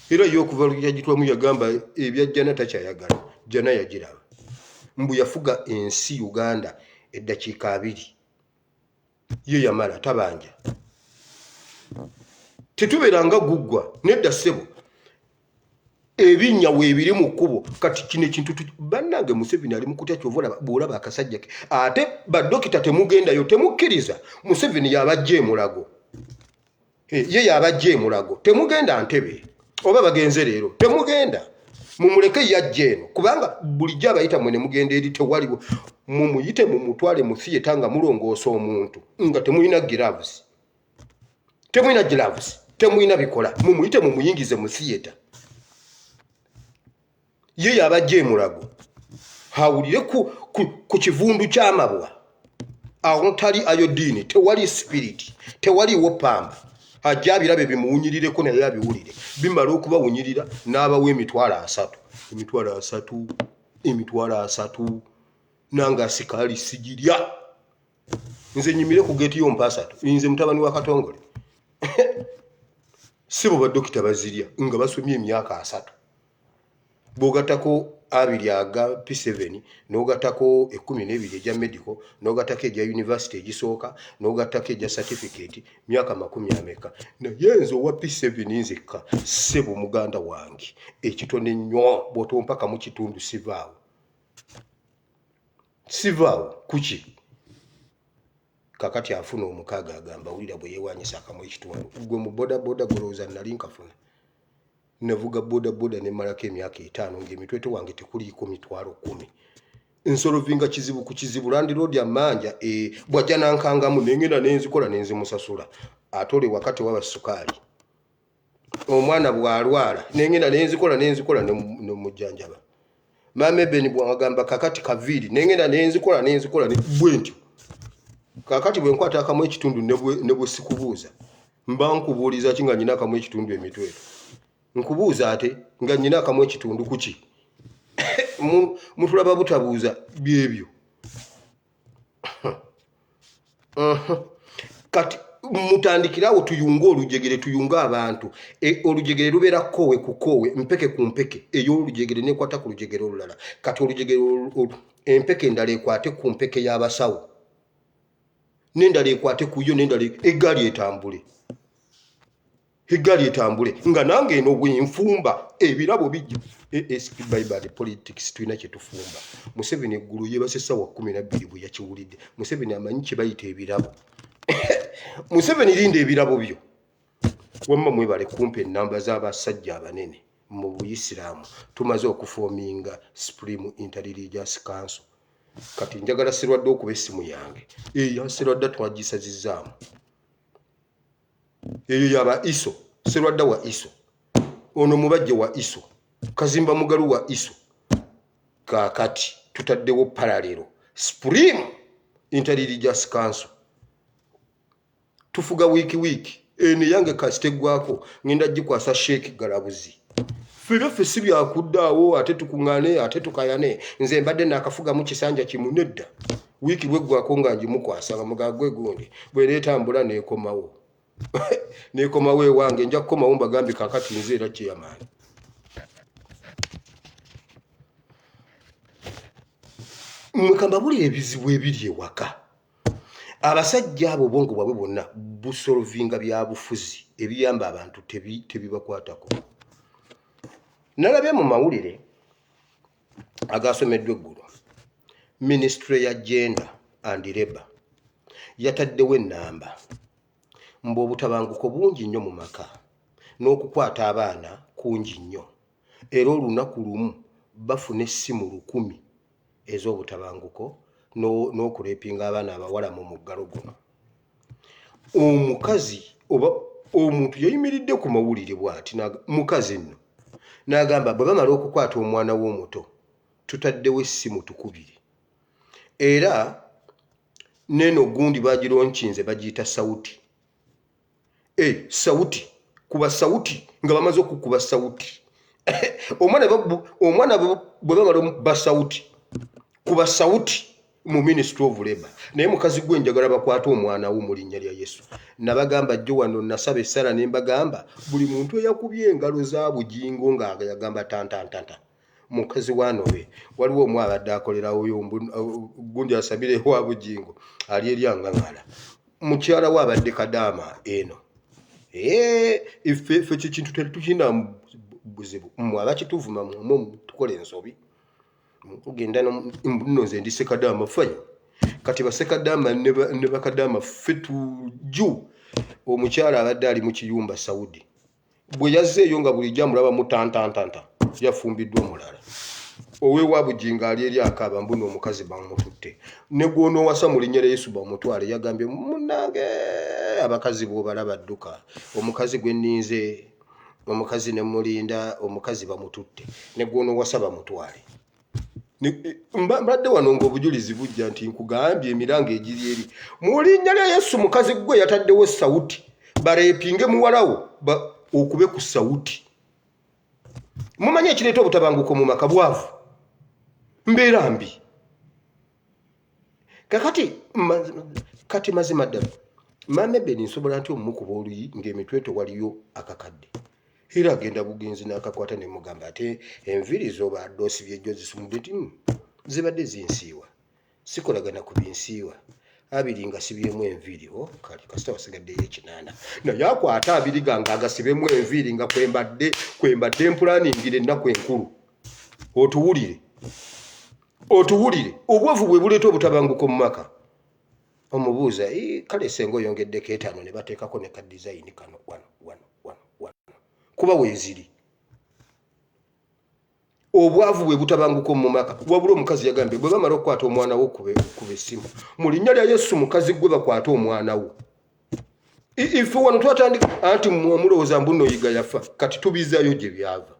Era ye okuva yagitwamu yagamba ebya jjana takyayagala, jjana yagiraba. Mbu yafuga ensi Uganda eddakiika 20, ye yamala tabanja. Tetubeeranga Guggwa, nedda ssebo. Ebinnya weebiri mu kkubo. Kati kino ekintu bannange, Museveni ali mu kutya. Kyova olaba bw'olaba akasajja ke, ate badokita temugendayo, temukkiriza. Museveni yabajja emulago, ye yabajja emulago. Temugenda Ntebe, oba bagenze leero, temugenda, mumuleke yajja eno, kubanga bulijjo abayita mwe ne mugenda eri, tewaliwo. Mumuyite, mumutwale mu theatre nga mulongoosa omuntu nga temulina gloves, temulina gloves, temulina bikola. Mumuyite, mumuyingize mu theatre, ye yabajja emulago, awulire ku kivundu ky'amabwa awotali iodine, tewali spirit, tewaliwo pamba. Ajja abirabe bimuwunyirireko, naye abiwulire. Bimala okubawunyirira, n'abawa 300,000, 300,000, 300,000. Nange asikaali sigirya, nze nyimire ku geeti y'ompa asatu, nze mutabani wa Katongole. Ssebo badokita bazirya nga basomye emyaka 30. Bw'ogattako 20 aga P7, n'ogattako 12 egya medical, n'ogattako egya yunivasite egisooka, n'ogattako egya satifikeeti, myaka makumi ameka? Naye nze owa P7 nzekka, ssebo muganda wange, ekitono ennyo bw'otompa kamu kitundu sivaawo. Sivaawo kuki? Kakati afuna omukaaga agamba wulira bwe yeewanyisa akamu ekitundu. Ggwe mu bodaboda golowooza nali nkafuna? Navuga bodaboda ne mmalako emyaka 5 ng'emitwetwe wange tekuliiko 10,000. Nsolovinga kizibu ku kizibu, landiroodi amanja e, bw'ajja nankangamu nengenda nenzikola nenzimusasula. Ate olwo ewaka tewaba sukaali. Omwana bw'alwala nengenda nenzikola nenzikola nemujjanjaba. Maama Eben bw'agamba kakati kaviiri nengenda nenzikola nenzikola bwe ntyo. Kakati bwe nkwata akamu ekitundu ne bwe sikubuuza mba nkubuuliza ki nga nyina akamu ekitundu emitwetwe? Nkubuuza ate nga nyina akamu ekitundu kuki? Mutulaba butabuuza byebyo. Kati mutandikire awo tuyunge olujegere, tuyunge abantu. Olujegere lubeera koowe ku koowe, mpeke ku mpeke, ey'olujegere nekwata ku lujegere olulala. Kati olujegere empeke endala ekwate ku mpeke y'abasawo, n'endala ekwate ku yo, n'endala eggaali etambule, eggaali etambule. Nga nange eno bwenfumba ebirabo bijja. ASP Bible and Politics tulina kye tufumba. Museveni eggulu yeebase ssaawa 12 bwe yakiwulidde. Museveni amanyi kye bayita ebirabo. Museveni linda ebirabo byo. Wamma mwebale kumpa ennamba z'abasajja abanene mu Buyisiraamu. Tumaze okufoominga Supreme Interreligious Council. Kati njagala Sirwadde okuba essimu yange. Eya Sirwadde twagisazizzaamu. Eyo yaba ISO, Serwadda wa ISO, ono mubajje wa ISO, Kazimba Mugalu wa ISO. Kaakati tutaddewo parallel Supreme Interreligious Council. Tufuga wiiki wiiki. Eno eyange kasita eggwako ngenda gikwasa Sheikh Galabuzi. Ffe byaffe si byakuddaawo ate tukuŋŋaane ate tukayane. Nze mbadde naakafugamu kisanja kimu nedda. Wiiki bweggwako nga ngimukwasa nga mugaa gwe gundi bweneetambula neekomawo. Neekomawo ewange nja kukomawo mbagambye kaakati nze era chairman. Mmwe kambabulire ebizibu ebiri ewaka. Abasajja abo obwongo bwabwe bwonna busolvinga byabufuzi, ebiyamba abantu tebibakwatako. Nalabye mu mawulire agasomeddwa eggulo, minisitule ya Gender and Labour yataddewo ennamba mbu obutabanguko bungi nnyo mu maka n'okukwata abaana kungi nnyo, era olunaku lumu bafuna essimu 1000 ez'obutabanguko n'okuleepinga abaana abawala mu muggalo guno. Omukazi oba omuntu yayimiridde ku mawulire bw'ati, mukazi nno n'agamba bwe bamala okukwata omwana we omuto tutaddewo essimu tukubire. Era n'eno gundi bagironkinze bagiyita sawuti. Sawuti kuba sawuti nga bamaze okukuba sawuti. Omwana bwe bamala ba sawuti kuba sawuti mu Ministry of Labor. Naye mukazi gwe njagala bakwate omwana wo mu linnya lya Yesu. Nabagamba jjo wano nasaba essala ne mbagamba buli muntu eyakubye engalo za Bugingo nga yagamba tantantanta mukazi wanobe. Waliwo omu abadde akolerawo gundi asabire ewa Bugingo ali eri angaŋala. Mukyala we abadde kadaama eno. Ffe kyo kintu tetukirina buzibu. Mmwe abakituvuma mmwe tukola ensobi. Tugenda nno nze ndi sekadaama fine. Kati basekadaama ne bakadaama ffe tuju. Omukyala abadde ali mu kiyumba Saudi. Bwe yazzeeyo nga bulijjo amulaba mutantantanta yafumbiddwa omulala. Owewa Bugingo ali eri akaaba mbu n'omukazi bamututte. Ne gw'onoowasa mu linnya lya Yesu bamutwale. Yagambye munnange abakazi bw'obalaba dduka. Omukazi gwe nninze, omukazi ne mmulinda, omukazi bamututte. Ne gw'onoowasa bamutwale. Mbadde wano ng'obujulizi bujja nti nkugambye emiranga egiri eri. Mu linnya lya Yesu mukazi gwe yataddewo sawuti. Bareepinge muwalawo okube ku sawuti. Mumanyi ekireeta obutabanguko mu maka bwavu. Mbeera mbi. Kakati kati mazima ddala Maama Ebeni nsobola ntya omukuba oluyi ng'emitwe tewaliyo akakadde? Era agenda bugenzi n'akakwata ne mugamba ate enviiri z'obadde osibye jjo zisumudde nti zibadde zinsiiwa. Sikolagana ku binsiiwa. Abiri nga sibyemu enviiri o oh, kale kasita wasigaddeyo ekinaana naye akwate abiri gange agasibemu enviiri nga kwembadde kwembadde mpulaningira ennaku enkulu. Otuwulire otuwulire obwavu bwe buleeta obutabanguko mu maka. Omubuuza kale senga oyongeddeko etaano ne bateekako ne ka dizayini kano wano wano wano wano kuba weeziri. Obwavu bwe butabanguko mu maka. Wabula omukazi yagambye bwe bamala okukwata omwana wo kuba essimu mu linnya lya Yesu. Mukazi gwe bakwate omwana wo. Ife wano twatandika anti mulowooza mbu noyiga yafa, kati tubizaayo gye byava.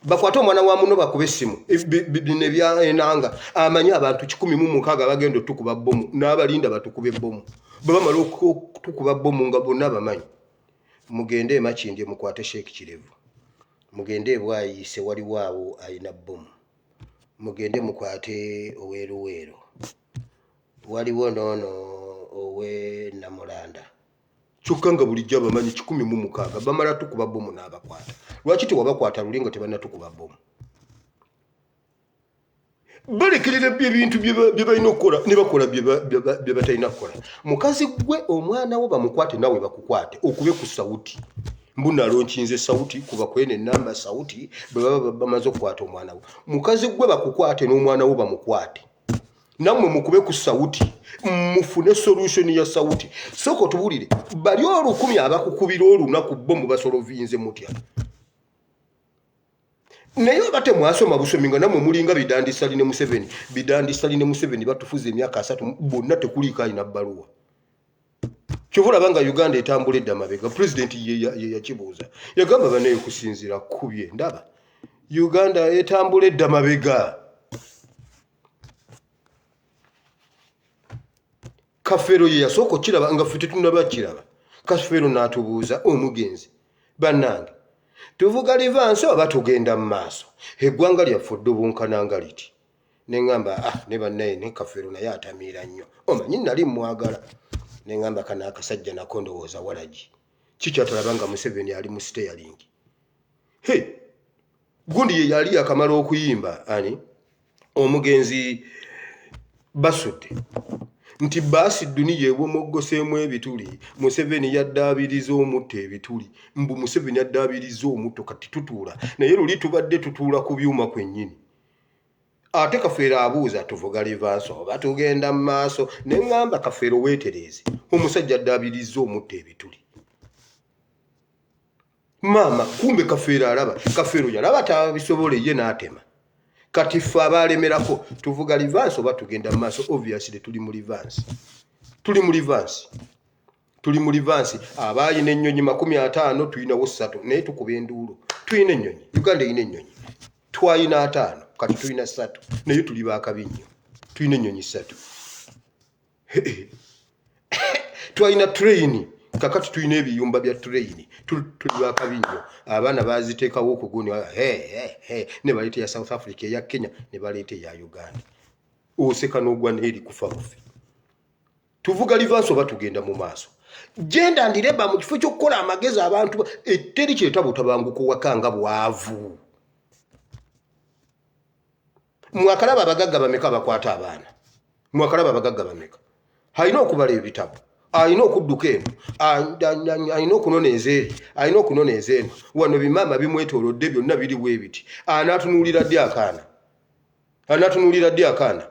Bakwate omwana wa muno bakube essimu. Bino ebya enanga amanyi abantu 160 bagenda otukuba bbomu n'abalinda batukube bbomu. Bwe bamala okutukuba bbomu nga bonna bamanyi. Mugende e Makindye mukwate Sheikh Kirevu, mugende e Bwayiise waliwo awo alina bbomu, mugende mukwate ow'e Luweero, waliwo n'ono ow'e Namulanda. Kyokka nga bulijjo abamanyi 160 bamala tukuba bbomu n'abakwata. Lwaki tewabakwata luli nga tebannatukuba bbomu? Balekerera ebintu bye balina okukola ne bakola bye batalina kukola. Mukazi gwe omwana wo bamukwate nawe bakukwate okube ku sawuti mbu nalonkinze sawuti kuba kwene enamba sawuti bwe baba bamaze okukwata omwana wo. Mukazi gwe bakukwate n'omwana wo bamukwate nammwe mukube ku sawuti mufune solution ya sawuti. Sooka otubuulire bali olukumi abakukubira olunaku bo mubasolovinze mutya? Naye oba temwasoma busomi nga nammwe mulinga Bidandi Ssali ne Museveni. Bidandi Ssali ne Museveni batufuza emyaka 30 bonna tekuliiko alina bbaluwa. Kyova olaba nga Uganda etambula edda mabega. Pulezidenti ye yakibuuza yagamba banaye kusinziira kubye ndaba Uganda etambula edda mabega. Kafeero ye yasooka okukiraba nga ffe tetunnaba kiraba. Kafeero n'atubuuza omugenzi, bannange tuvuga livansi oba tugenda mu maaso? Eggwanga lyaffe oddubunkana nga liti. Ne ŋŋamba ah ne bannaye ne Kafeero naye atamiira nnyo, omanyi nali mmwagala. Ne ŋŋamba kano akasajja nako ndowooza walagi kikyatalaba nga Museveni ali mu siteyalingi. He gundi ye yali yakamala okuyimba ani omugenzi Basudde nti baasi dduniya ewomoggoseemu ebituli, Museveni yaddaabiriza omutto ebituli. Mbu Museveni addaabiriza omutto, kati tutuula naye luli tubadde tutuula ku byuma kwennyini. Ate Kafeero abuuza tuvuga livansi oba tugenda mu maaso? Ne ŋŋamba Kafeero weetereeze, omusajja addaabiriza omutto ebituli. Maama kumbe Kafeero alaba, Kafeero yalaba tabisobole ye n'atema. Kati ffe abaalemerako tuvuga livansi oba tugenda mu maaso? Obviously tuli mu livansi, tuli mu livansi, tuli mu livansi. Abaayina ennyonyi 50 tulinawo ssatu naye tukuba enduulu. Tulina ennyonyi, Uganda erina ennyonyi. Twalina 50 kati tulina ssatu naye tuli baakabi nnyo. Tulina ennyonyi ssatu. Twalina train, kakati tulina ebiyumba bya train. Tuli bakabi nnyo. Abaana baziteekawo okuguni ne baleeta eya South Africa, eya Kenya, ne baleeta eya Uganda. Oseka n'ogwa neeri kufa bufi. Tuvuga livansi oba tugenda mu maaso? Genda ndireba mu kifo ky'okukola amagezi abantu eteri kyeta butabanguko waka nga bwavu. Mwakalaba abagagga bameka abakwata abaana? Mwakalaba abagagga bameka? Alina okubala ebitabo, alina okudduka eno, alina okunona ezeeri, alina okunona ezeeno. Wano bimaama bimwetoolodde byonna biriwo ebiti. Anaatunuulira ddi akaana? Anaatunuulira ddi akaana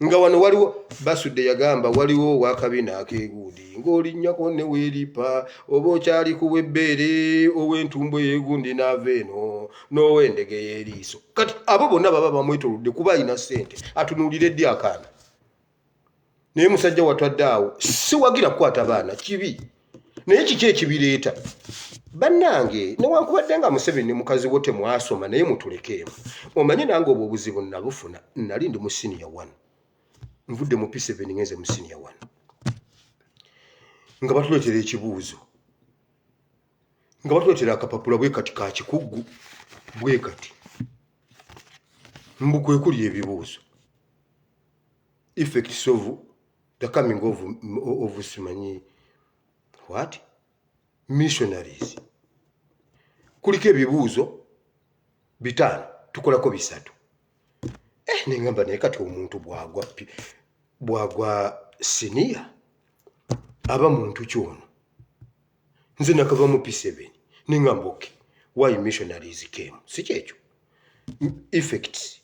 nga wano waliwo Basudde yagamba waliwo owakabina akeegundi ng'olinnyako ne weeripa oba okyali ku w'ebbeere ow'entumbo eyeegundi n'ava eno n'ow'endege y'eriiso. Kati abo bonna baba bamwetolodde kuba alina ssente, atunuulire ddi akaana? Naye musajja watwadde awo. Siwagira kukwata baana, kibi, naye kiki ekibireeta bannange? Newankubadde nga Museveni ne mukazi wo temwasoma naye mutulekeemu. Omanyi nange obwo obuzibu nabufuna nali ndi mu senior one, nvudde mu P7 ngenze mu senior one, nga batuleetera ekibuuzo, nga batuleetera akapapula bwe kati ka kikuggu bwe kati, mbu kwe kuli ebibuuzo, effects of The coming of simanyi what missionaries. Kuliko ebibuuzo 5, tukolako 3. Neŋŋamba naye kati omuntu bwagwa siniya aba muntu kyono. Nze nakava mu P7, neŋŋamba okay, why missionaries came, si kyekyo effects.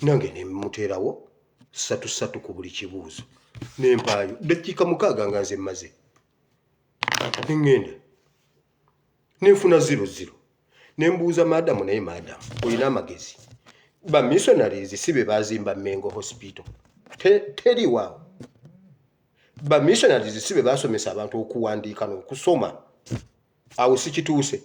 Nange nemuteerawo 3 3 ku buli kibuuzo, nempaayo dakiika 6 nga nze mmaze, neŋŋenda nenfuna 00. Nembuuza madamu, naye madamu olina amagezi, ba missionaries si be bazimba Mengo Hospital? Teriwaawo. Ba missionaries si be basomesa abantu okuwandiika n'okusoma? Awo sikituuse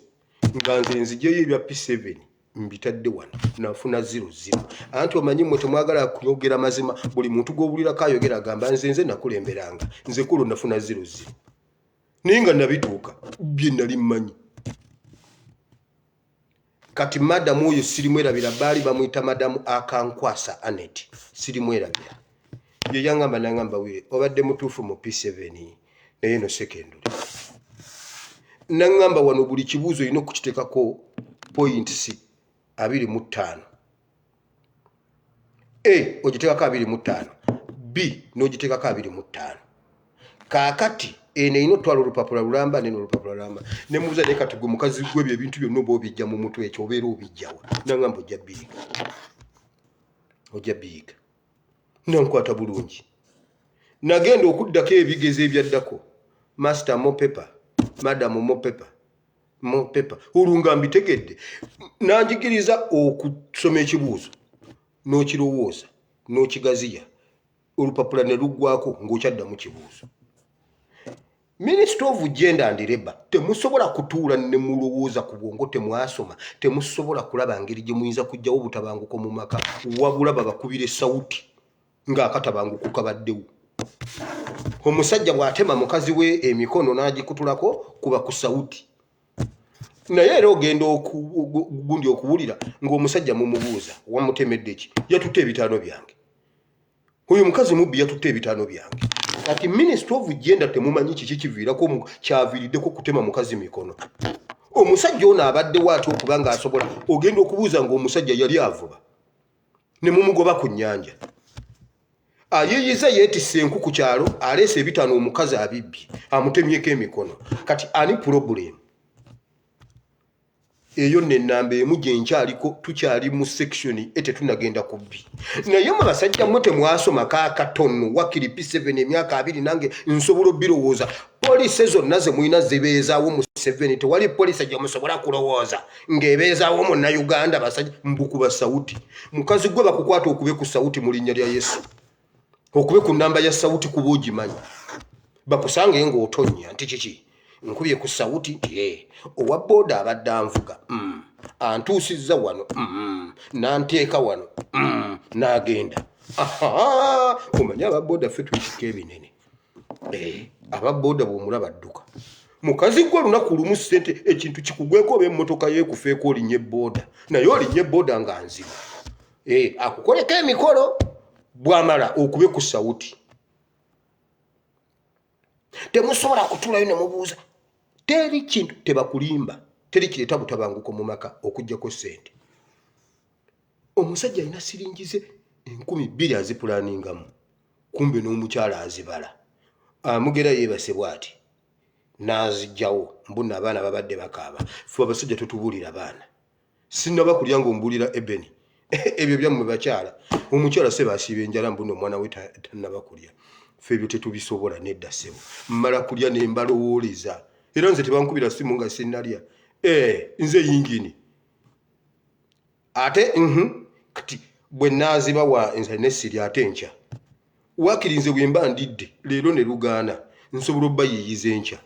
nga nze nzijeyo ebya P7 mbitadde wano, nafuna 00. Anti omanyi mmwe temwagala kuyogera mazima. Buli muntu gw'owulirako ayogera agamba nze nakulemberanga, nze kulo nafuna 00, naye nga nabituuka bye nali mmanyi. Kati madamu oyo sirimwerabira, baali bamuyita Madamu Akankwasa Anet, sirimwerabira. Ye yaŋŋamba, naŋŋamba, "Wire, obadde mutuufu mu P7, naye no secondary." Naŋŋamba wano buli kibuuzo olina okukiteekako points 25. A ogiteekako 25, B n'ogiteekako 25. Kaakati eno erina otwala olupapula lulamba, neno olupapula lulamba. Nemubuuza, naye kati gwe mukazi gwebyo ebintu byonna oba obijja mu mutwe, ekyo obeera obijjawa? Naŋŋamba, "Ojja biyiga, ojja biyiga." Nankwata bulungi. Nagenda okuddako ebigezo ebyaddako, master more paper, madam more paper, more paper. Olwo nga mbitegedde. Nanjigiriza okusoma ekibuuzo n'okirowooza n'okigaziya, olupapula ne luggwako ng'okyaddamu kibuuzo. Minister of Gender and Labour, temusobola kutuula ne mulowooza ku bwongo? Temwasoma? Temusobola kulaba ngeri gye muyinza kuggyawo obutabanguko mu maka, wabula babakubira esawuti ng'akatabanguko kabaddewo? Omusajja bw'atema mukazi we emikono n'agikutulako, kuba ku sawuti. Naye era ogenda gundi okuwulira ng'omusajja mumubuuza, "Wamutemedde ki?" "Yatutte 5 byange. Oyo mukazi mubbi, yatutte 5 byange." Kati Minister of Gender, temumanyi kiki kiviirako, kyaviiriddeko kutema mukazi mikono? Omusajja ono abaddewo atya okuba ng'asobola? Ogenda okubuuza ng'omusajja yali avuba ne mumugoba ku nnyanja, ayiyiza, yeetisse enku ku kyalo, aleese 5, omukazi abibbye, amutemyeko emikono. Kati ani problem? Eyo nno ennamba emu gye nkyaliko, tukyali mu section E, tetunagenda ku B. Naye mwe basajja mmwe temwasoma kaakatono, wakiri P7, emyaka 20, nange nsobola obbirowooza. Policy zonna ze mulina zibeezaawo mu 7. Tewali policy gye musobola kulowooza ng'ebeezaawo Munnayuganda. Basajja, mbukuba sawuti. Mukazi gwe bakukwata, okube ku sawuti mu linnya lya Yesu, okube ku namba ya sawuti, kuba ogimanyi. Bakusange ng'otonnya nti kiki, nkubye ku sawuti nti e owa booda abadde anvuga, antuusizza wano, nanteeka wano, n'agenda. Omanye ababooda ffe tuyitika ebinene. Ababooda bw'omulaba dduka. Mukazi gwe, olunaku lumu ssente ekintu kikugweko oba emmotoka yeekufeeko, olinnya ebbooda, naye olinnya ebbooda nga nzibu. Akukoleko emikolo, bw'amala okube ku sawuti. Temusobola kutuulayo ne mubuuza. Teri kintu, tebakulimba, teri kireeta butabanguko mu maka okuggyako ssente. Omusajja alina siringi ze 2000 azipulaningamu, kumbe n'omukyala azibala, amugera yeebase bw'ati n'azijjawo, mbunno abaana babadde bakaaba. Ffe abasajja totubuulira baana, sinnaba kulya ng'ombuulira ebeni. Ebyo byammwe bakyala. Omukyala se basiiba enjala, mbuno omwana we tannaba kulya. Ffe ebyo tetubisobola, nedda ssebo. Mmala kulya ne mbalowooleza, era nze tebankubira simu nga sinnalya. Nze yingini ate kati bwe naazibawa nze nesiri ate enkya. Waakiri nze bwe mba ndidde leero ne lugaana, nsobola obbayiiyiza enkya.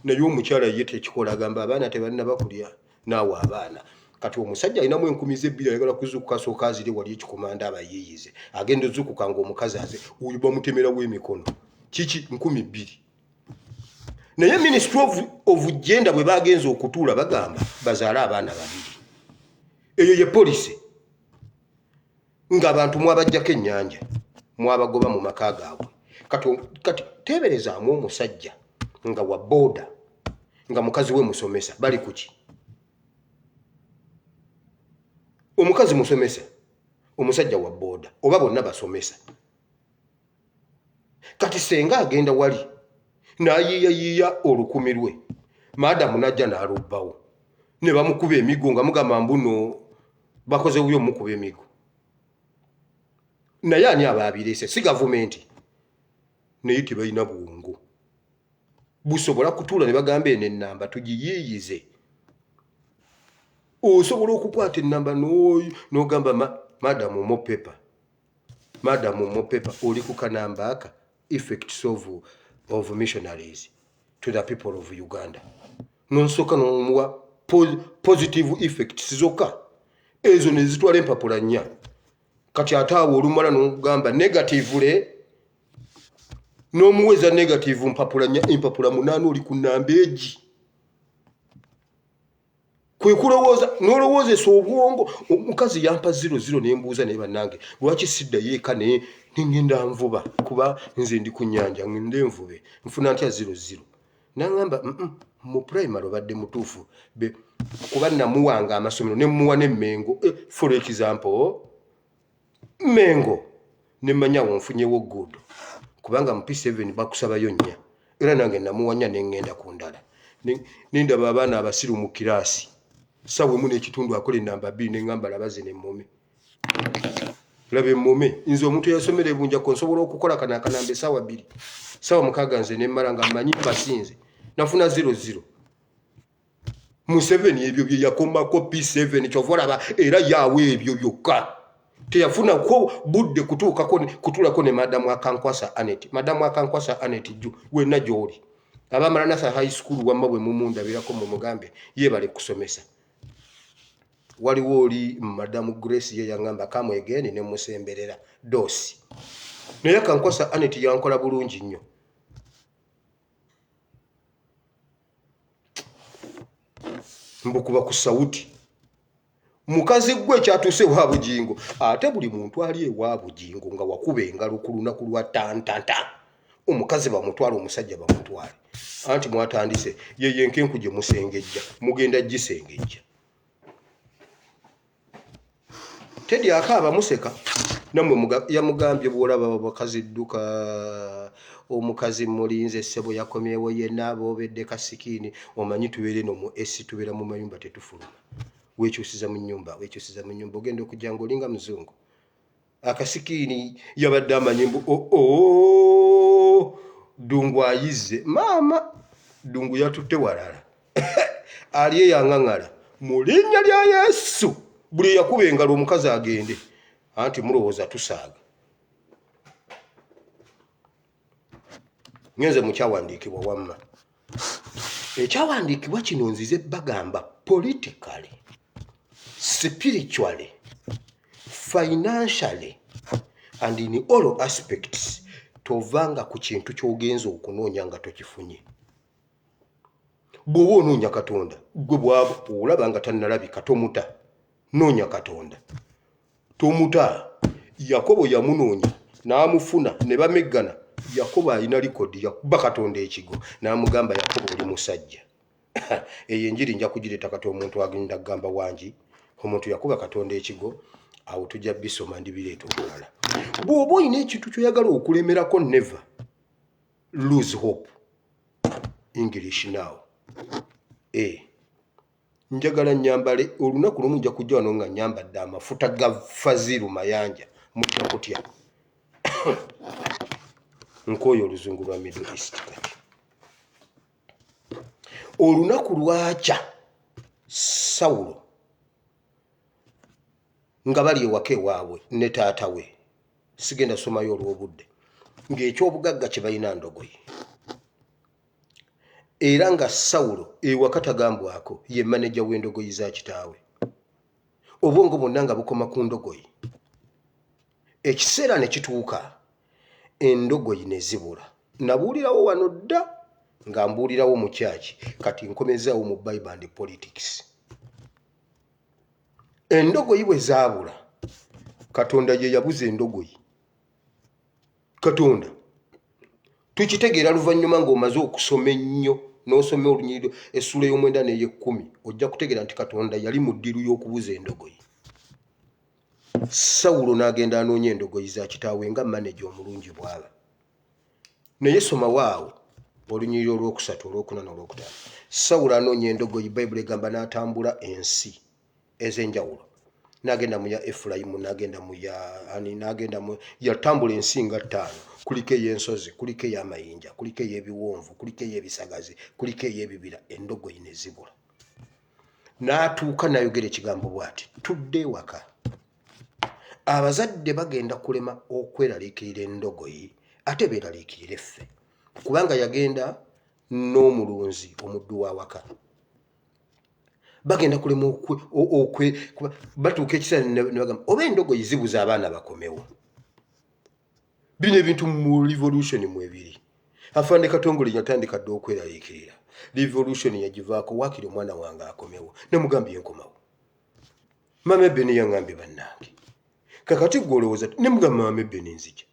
Naye omukyala ye tekikola, agamba abaana tebannaba kulya, naawe abaana. Kati omusajja alinamu 2000, ayagala kuzuukuka asooka azire wali ekikomanda abayiiyize. Agenda ozuukuka ng'omukazi aze, oyo bamutemerawo emikono. Kiki? 2000. Naye Ministry of Gender bwe bagenza okutuula, bagamba bazaale abaana babiri. Eyo ye policy ng'abantu mwabajjako ennyanja, mwabagoba mu maka gaabwe. Kati, kati teeberezaamu omusajja nga wa booda nga mukazi we musomesa, bali kuki? Omukazi musomesa, omusajja wa booda, oba bonna basomesa. Kati senga agenda wali n'ayiiyayiiya olukumi lwe, maadamu n'ajja n'alubbawo ne bamukuba emigo nga mugamba mbuno bakoze bubi omukuba emigo. Naye ani aba abireese? Si gavumenti? Naye tebalina bwongo busobola kutuula ne bagamba eno ennamba tugiyiiyize. Osobola okukwata ennamba n'ogamba madamu mopepa, madamu mopepa, oli ku kanamba aka effects of missionaries to the people of Uganda, nonsooka nomuwa positive effects zokka, ezo nezitwala empapula nnya. Kati ate awo olumala nogamba negative, n'omuweza negative mpapula nnya, empapula munaana, oli ku namba egi. Kwe kulowooza n'olowoozesa obwongo. Omukazi yampa zero zero, nembuuza, naye bannange lwaki siddayo eka ne nengenda nvuba? Kuba nze ndi ku nnyanja, ngende nvube, nfuna ntya zero zero? Naŋŋamba, mu primary obadde mutuufu." Kuba namuwanga amasomero nemuwa nemmengo, for example Mengo, nemmanyawo nfunyewo good, kubanga mu P7 bakusabayo nnya, era nange namuwa nnya. Neŋŋenda ku ndala, nendaba abaana abasiru mu kiraasi, sawa 1.5 akola enamba 2. Neŋŋamba, laba zino emmome, laba emmome. Nze omuntu eyasomera ebunjako nsobola okukola kano akanamba esaawa 2, saawa 6, nze nemmala nga mmanyi mbasinze. Nafuna zero zero. Museveni ebyo bye yakomako P7, kyova olaba era yaawe ebyo byokka, teyafunako budde kutuukako kutuulako ne madamu Akankwasa Anet. Madamu Akankwasa Anet ju wenna gy'oli, abamaranatha High School, wamma bwe mumundabirako mumugambe yeebale kusomesa. Waliwo oli madamu Grace, ye yaŋŋamba kamwegeni ne musemberera dosi, naye Akankwasa Anet yankola bulungi nnyo. Mbukuba ku sawuti mukazi gwe kyatuuse ewa Bugingo. Ate buli muntu ali ewa Bugingo nga wakuba engalo ku lunaku lwa tantanta, omukazi bamutwale, omusajja bamutwale, anti mwatandise yeyo enkenku gye musengejja, mugenda gisengejja. Teddy akaaba museka nammwe. Yamugambye, bw'olaba bakazi dduka. Omukazi mulinze ssebo yakomyewo yenna, aboobedde kasikiini. Omanyi tubeera eno mu esi, tubeera mu mayumba tetufuluma. Weekyusiza mu nnyumba, weekyusiza mu nnyumba, ogenda okujja ng'olinga muzungu. Akasikiini yabadde amanyi mbu oo oh, Ddungu ayizze maama. Ddungu yatutte walala, ali eyaŋŋaŋala. Mu linnya lya Yesu, buli eyakuba engalo omukazi agende, anti mulowooza tusaaga. Ngenze mu kyawandiikibwa. Wamma ekyawandiikibwa kino nzize bagamba politically, spiritually, financially and in all aspects, tovanga ku kintu ky'ogenza okunoonya nga tokifunye. Bw'oba onoonya Katonda, gwe bwaba olaba nga tannalabika, tomuta. Noonya Katonda, tomuta. Yakobo yamunoonya n'amufuna ne bameggana. Yakobo alina likodi, yakuba Katonda ekigo n'amugamba, "Yakobo, oli musajja." Eyo enjiri nja kugireeta. Kati omuntu agenda kugamba wangi omuntu yakuba Katonda ekigo. Awo tujja bisoma, ndibireeta olulala. Bw'oba olina ekintu kyoyagala okulemerako, never lose hope. English now. E njagala nyambale olunaku lumu, nja kujja wano nga nyambadde amafuta ga Faziru Mayanja, mujja kutya. Nkooyo oluzungu lwa Middle East. Kati olunaku lwakya, Sawulo nga bali ewaka ewaabwe ne taata we, sigenda somayo olw'obudde, ng'ekyobugagga kye balina ndogoyi, era nga Sawulo ewaka tagambwako, ye maneja w'endogoyi za kitaawe. Obwongo bwonna nga bukoma ku ndogoyi. Ekiseera ne kituuka, endogoyi ne zibula. Nabuulirawo wano dda nga mbuulirawo mu kyaki, kati nkomezaawo mu Bible and politics. Endogoyi bwe zaabula, Katonda ye yabuza endogoyi. Katonda Tukitegeera luvannyuma ng'omaze okusoma ennyo n'osoma olunyiriri essuula ey'omwenda n'ey'ekkumi, ojja kutegeera nti Katonda yali mu ddiiru y'okubuza endogoyi. Sawulo n'agenda anoonya endogoyi za kitaawe nga maneja omulungi bw'aba. Naye somawo awo olunyiriri olwokusatu, olwokuna n'olwokutaano. Sawulo anoonya endogoyi, Bayibuli egamba n'atambula ensi ez'enjawulo, n'agenda mu ya Efulayimu, n'agenda mu ya ani, n'agenda mu yatambula ensi nga ttaano. Kuliko ey'ensozi, kuliko ey'amayinja, kuliko ey'ebiwonvu, kuliko ey'ebisagazi, kuliko ey'ebibira, endogoyi ne zibula. N'atuuka n'ayogera ekigambo bw'ati, tudde ewaka. Abazadde bagenda kulema okweraliikirira endogoyi ate beeraliikirire ffe, kubanga yagenda n'omulunzi omuddu w'awaka. Bagenda kulema okwe batuuka ekiseera ne bagamba oba endogoyi zibuza abaana bakomewo. Bino ebintu mu revolution mwebiri. Afande Katongole yatandika dda okweraliikirira. Revolution yagivaako, waakiri omwana wange akomewo. Namugambye nkomawo. Maama Ebeni yaŋŋambye bannange. Kakati ggwe olowooza ne mugamba maama Ebeni nzija.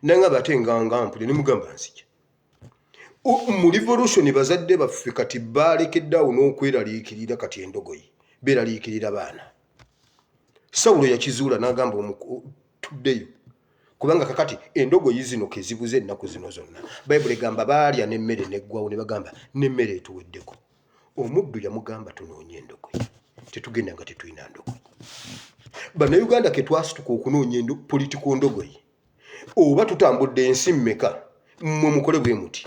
Nangamba ate nga nga mpulira ne mugamba nzija. Mu revolution bazadde baffe kati balekedde awo n'okweraliikirira kati endogoyi beeraliikirira baana. Sawulo yakizuula n'agamba tuddeyo kubanga kakati endogoyi zino kezibuze ennaku zino zonna. Bayibuli egamba baalya n'emmere n'eggwawo ne bagamba n'emmere etuweddeko. Omuddu yamugamba tunoonye endogoyi, tetugenda nga tetulina ndogoyi. Bannayuganda ke twasituka okunoonya politiko ndogoyi, oba tutambudde ensi mmeka? Mmwe mukole bwe muti,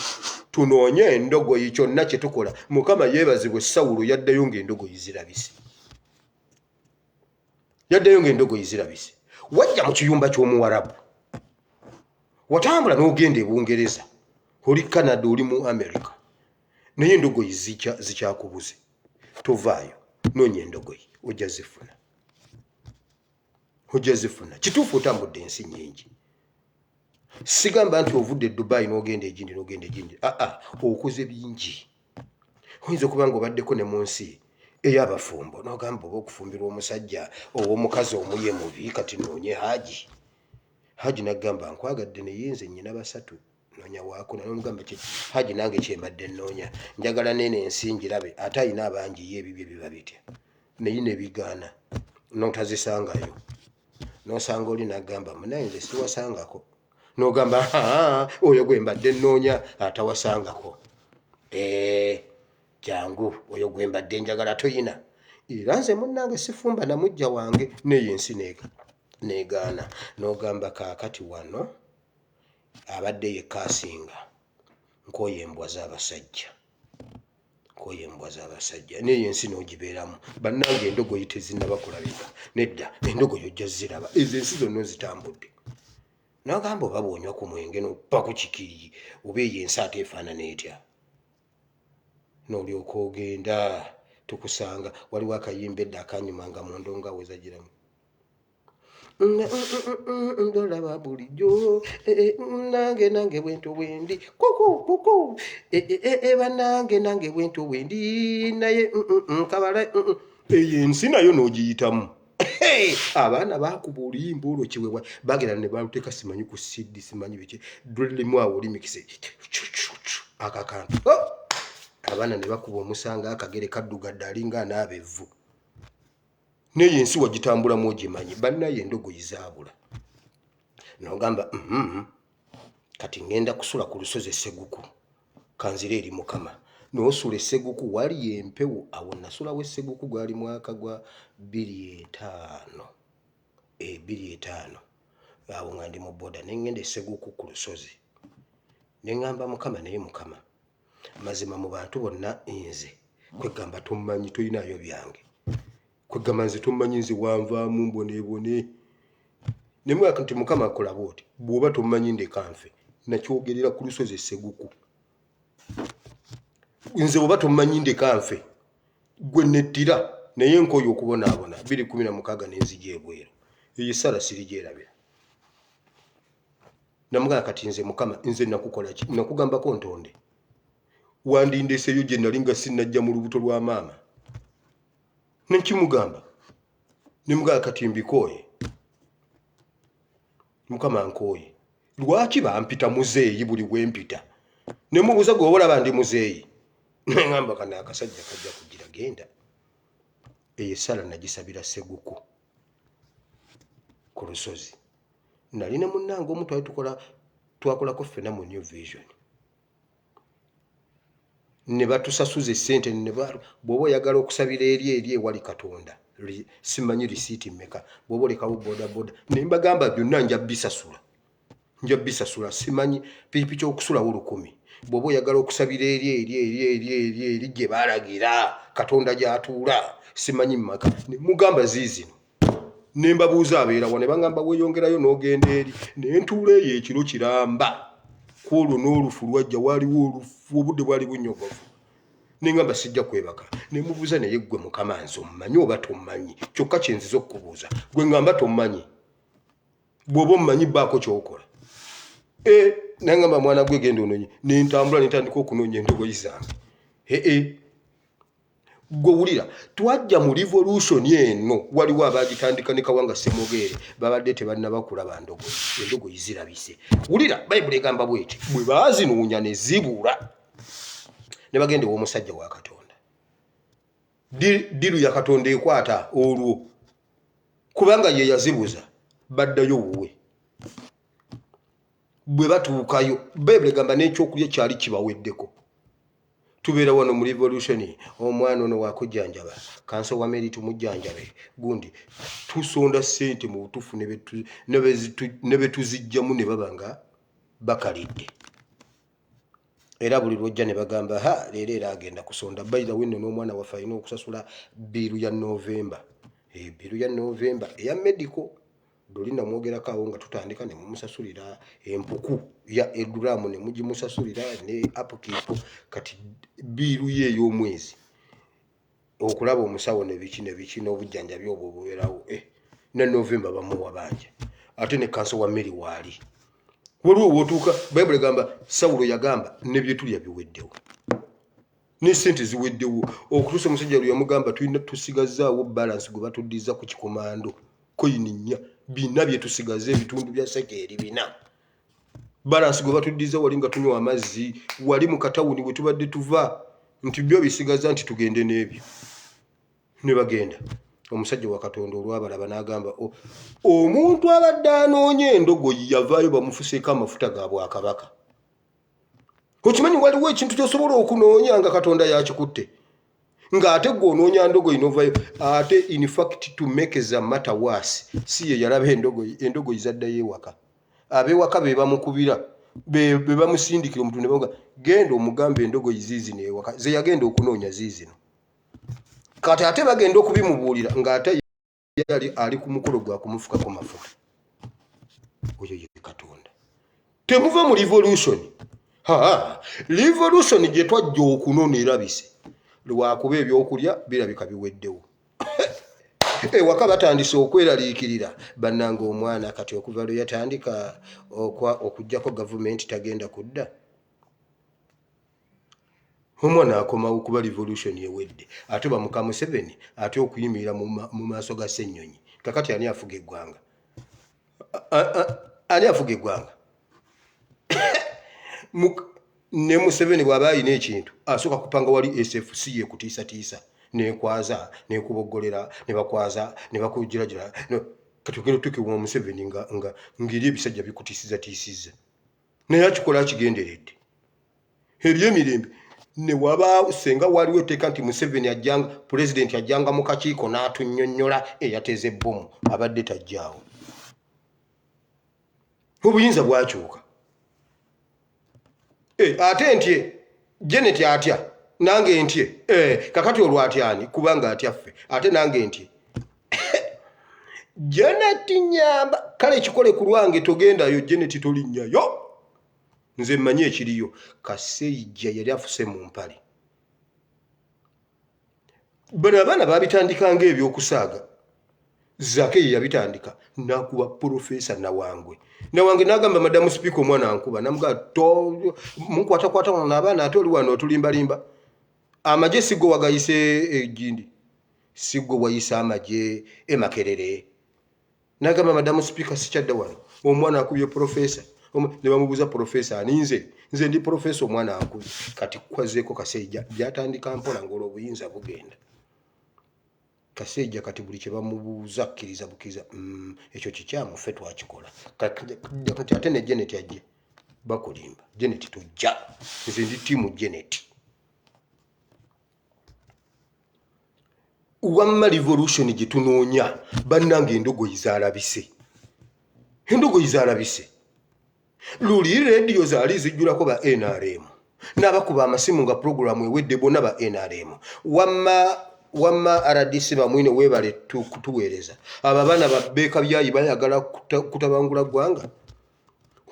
tunoonye endogoyi kyonna kye tukola. Mukama yeebazibwe, Sawulo yaddayo ng'endogoyi zirabise. Yaddayo ng'endogoyi zirabise. Wajja mu kiyumba ky'Omuwarabu, watambula n'ogenda e Bungereza, oli Canada, oli mu America, naye endogoyi zikyakubuze. Tovaayo, noonya endogoyi, ojja zifuna, ojja zifuna. Kituufu otambudde ensi nnyingi, sigamba nti ovudde e Dubai n'ogenda egindi n'ogenda egindi, aa okoze bingi. Oyinza okuba nga obaddeko ne mu nsi ey'abafumbo n'ogamba oba okufumbirwa omusajja ow'omukazi omuye mubi, kati noonye Haji. Haji n'agamba nkwagadde naye nze nnyina basatu, noonya waakuna. N'omugamba ki Haji, nange kyembadde nnoonya, njagala neeno ensi ngirabe, ate alina abangi ye ebibye biba bitya, naye nebigaana n'otazisangayo. N'osanga oli n'agamba munaye nze siwasangako, n'ogamba oyo gwe mbadde nnoonya atawasangako, jangu oyo gwe mbadde njagala toyina, era nze munnange sifumba na mujja wange. Neeyo ensi negaana n'ogamba kaakati wano abadde yekka asinga, nkooye embwa z'abasajja, nkooye embwa z'abasajja. Neeyo ensi n'ogibeeramu. Bannange, endogoyi tezinnaba kulabika. Nedda, endogoyi ojja ziraba. Ezo ensi zonna ozitambudde, n'agamba oba bw'onywa ku mwenge n'oppa ku kikiyi, oba eyo ensi ate efaanana etya? N'olyoka ogenda tukusanga. Waliwo akayimba edda akanyumanga mu ndongo awezagiramu ndolaba bulijjo nange nange bwentyo bwendi kuku kuku banange nange bwentyo bwendi naye nkabala eyo ensi nayo n'ogiyitamu. Abaana bakuba oluyimba olwo kiwewa, bagenda ne baluteeka simanyi ku CD, simanyi biki, lulirimu awo olimikise akakantu. Abaana ne bakuba omusanga akagere kaddugadde alinga anaaba evvu. Neyo ensi wagitambulamu ogimanyi. Bannaye, endogoyi zaabula nogamba kati ŋŋenda kusula ku lusozi Esseguku, kanzire eri Mukama. N'osula Esseguku, wali empewo awo. Nasulawo Esseguku, gwali mwaka gwa 2005, 2005 awo nga ndi mu boda, ne ŋŋenda Esseguku ku lusozi ne ŋŋamba Mukama, naye Mukama, mazima mu bantu bonna nze kwegamba tommanyi, toyinaayo byange, kwegamba nze tommanyi, nze wanvaamu mboneebone. Nemwaka nti Mukama akola bwoti, bw'oba tommanyi ndeka nfe. Nakyogerera ku lusozi Esseguku, nze bw'oba tommanyi ndeka nfe, gwe nettira, naye nkoye okubonaabona. 2016 nenzija ebweru. Eyo essala sirigyerabira. Namugamba kati nze Mukama, nze nakukola ki? Nakugambako ntonde? Wandindeseeyo gye nali nga sinnajja mu lubuto lwa maama. Nenkimugamba, nemugamba kati mbikooye Mukama, nkooye. Lwaki bampita muzeeyi buli wempita? Ne mubuuza, gwe olaba ndi muzeeyi? Neŋamba kano akasajja kajja kugira genda. Eyo essala nagisabira Seguku ku lusozi. Nali ne munnange omu, twali tukola, twakolako ffena mu New Vision, ne batusasuza essente. Ne bw'oba oyagala okusabira eri ewali Katonda, simanyi risiiti mmeka, bw'oba olekawo boda boda. Ne mbagamba byonna nja bisasula, nja bisasula. Simanyi pikipiki okusulawo 1000. Bw'oba oyagala okusabira eri eri gye balagira Katonda gy'atuula, simanyi mmaka. Ne mugamba ziizino, ne mbabuuza abeerawa, ne baŋŋamba weeyongerayo n'ogenda eri. Ne ntuula eyo ekiro kiramba ku olwo n'olufu lwajja, waaliwo olufu, obudde bwali bunnyogovu. Ne ŋŋamba sijja kwebaka. Ne mubuuza, naye ggwe Mukama, nze ommanyi oba tommanyi? Kyokka kyenziza okukubuuza, gwe ŋŋamba tommanyi, bw'oba ommanyi baako ky'okola. E naŋŋamba, mwana gwe, genda ononye. Ne ntambula ne ntandika okunoonya endogoyi zange. Ee, gwe wulira, twajja mu revolution eno, waliwo abagitandika ne Kawanga Semogeere, babadde tebannaba kulaba ndogoyi. Endogoyi zirabise. Wulira, Bayibuli egamba bweti, bwe baazinoonya ne zibula, ne bagenda ew'omusajja wa Katonda. Deal ya Katonda ekwata olwo, kubanga ye yazibuza. Baddayo wuwe. Bwe batuukayo, Bayibuli egamba n'ekyokulya kyali kibaweddeko. Tubeera wano mu revolution, omwana ono wakujjanjaba kansa wa meri, tumujjanjabe gundi, tusonda ssente mu butuufu ne betuzijjamu ne baba nga bakalidde. Era buli lwojja ne bagamba, ha, leero era agenda kusonda. By the way nno, n'omwana waffe alina okusasula bill ya November, bill ya November eya medical. Luli namwogerako awo nga tutandika, ne mumusasulira empuku ya eduramu, ne mugimusasulira ne upkeep. Kati bill ye ey'omwezi okulaba omusawo ne biki ne biki n'obujjanjabi obwo bubeerawo, ne November bamuwa banja. Ate ne kanso wa mmere waali waliwo wotuuka. Bayibuli egamba, Sawulo yagamba, ne byetulya biweddewo ne sente ziweddewo, okutuusa omusajja lwe yamugamba, tulina tusigazaawo balance gwe batuddiza ku kikomando, koyini nnya, bina byetusigaza, ebitundu bya sekeeri 4, balance gwe batuddiza wali nga tunywa amazzi wali mu katawuni we tubadde tuva, nti byo bisigaza, nti tugende n'ebyo. Ne bagenda. Omusajja wa Katonda olwabalaba n'agamba, omuntu abadde anoonya endogoyi yavaayo, bamufuseeko amafuta ga bwakabaka." Okimanyi waliwo ekintu kyosobola okunoonya nga Katonda yakikutte, ng'ate gwe onoonya ndogoyi novayo. Ate in fact, to make the matter worse, si ye yalaba endogoyi. Endogoyi zaddayo ewaka, ab'ewaka be bamukubira, be bamusindikira omuntu ne bamuga, genda omugambe endogoyi ziizino ewaka ze yagenda okunoonya ziizino. Kati ate bagenda okubimubuulira ng'ate yali ali ku mukolo gwa kumufukako mafuta. Oyo ye Katonda. Temuva mu revolution. Ha, revolution gye twajja okunona erabise, lwakuba ebyokulya birabika biweddewo. Ewaka batandise okweraliikirira, bannange omwana kati okuva lwe yatandika okugjako gavumenti tagenda kudda. Omwana akomawo kuba revolution ewedde. Ate bamuka Museveni ate okuyimirira mu maaso ga Ssennyonyi. Kakati ani afuga eggwanga? Ani afuga eggwanga? Ne Museveni bw'aba alina ekintu asooka kupanga wali SFC yekutiisatiisa, nekwaza, nekuboggolera, ne bakwaza, ne bakugiragira. Kati ogenda otuuka ewa Museveni nga ngeri ebisajja bikutiisizatiisizza, naye akikola akigenderedde. Ebyemirembe ne wabaawo, senga waliwo etteeka nti Museveni ajjanga, pulezidenti ajjanga mu kakiiko n'atunnyonnyola eyateeza ebbomu, abadde tajjaawo. Obuyinza bwakyuka. Ate ntye Janet atya, nange ntye. Kakati olwo atyani? Kubanga atya ffe, ate nange ntye Janet nyamba. Kale kikole ku lwange, togendayo Janet, tolinnyayo. Nze mmanyi ekiriyo. Kaseijja yali afuse mu mpale. Bano abaana babitandika nga ebyokusaaga. Zake ye yabitandika nakuba Profesa Nawangwe. Nawangwe nagamba, "Madamu Sipiika, omwana ankuba." Namugaa, "Munkwatakwata wano abaana, ate oli wano otulimbalimba. Amagye sigwe wagayise egindi, sigwe wayise amagye emakerere." Nagamba, "Madamu Sipiika, sikyadda wano, omwana akubye profesa." Ne bamubuuza profesa ani, nze nze ndi profesa omwana ankubye. Kati kwazeeko Kaseija byatandika mpola ng'olwo obuyinza bugenda. Kaseija kati buli kye bamubuuza akkiriza bukkiriza, ekyo kikyamu ffe twakikola. Kati ate ne Janet ajje bakulimba. Janet tojja, nze ndi ttiimu Janet. Wamma revolution gye tunoonya bannange, endogoyi zaalabise, endogoyi zaalabise. Luli rediyo zaali zijjulako ba NRM n'abakuba amasimu nga pulogulaamu ewedde bonna ba NRM. Wamma wamma RDC Bamwine weebale kutuweereza. Abo abaana ba Beeka Byayi bayagala kutabangula ggwanga.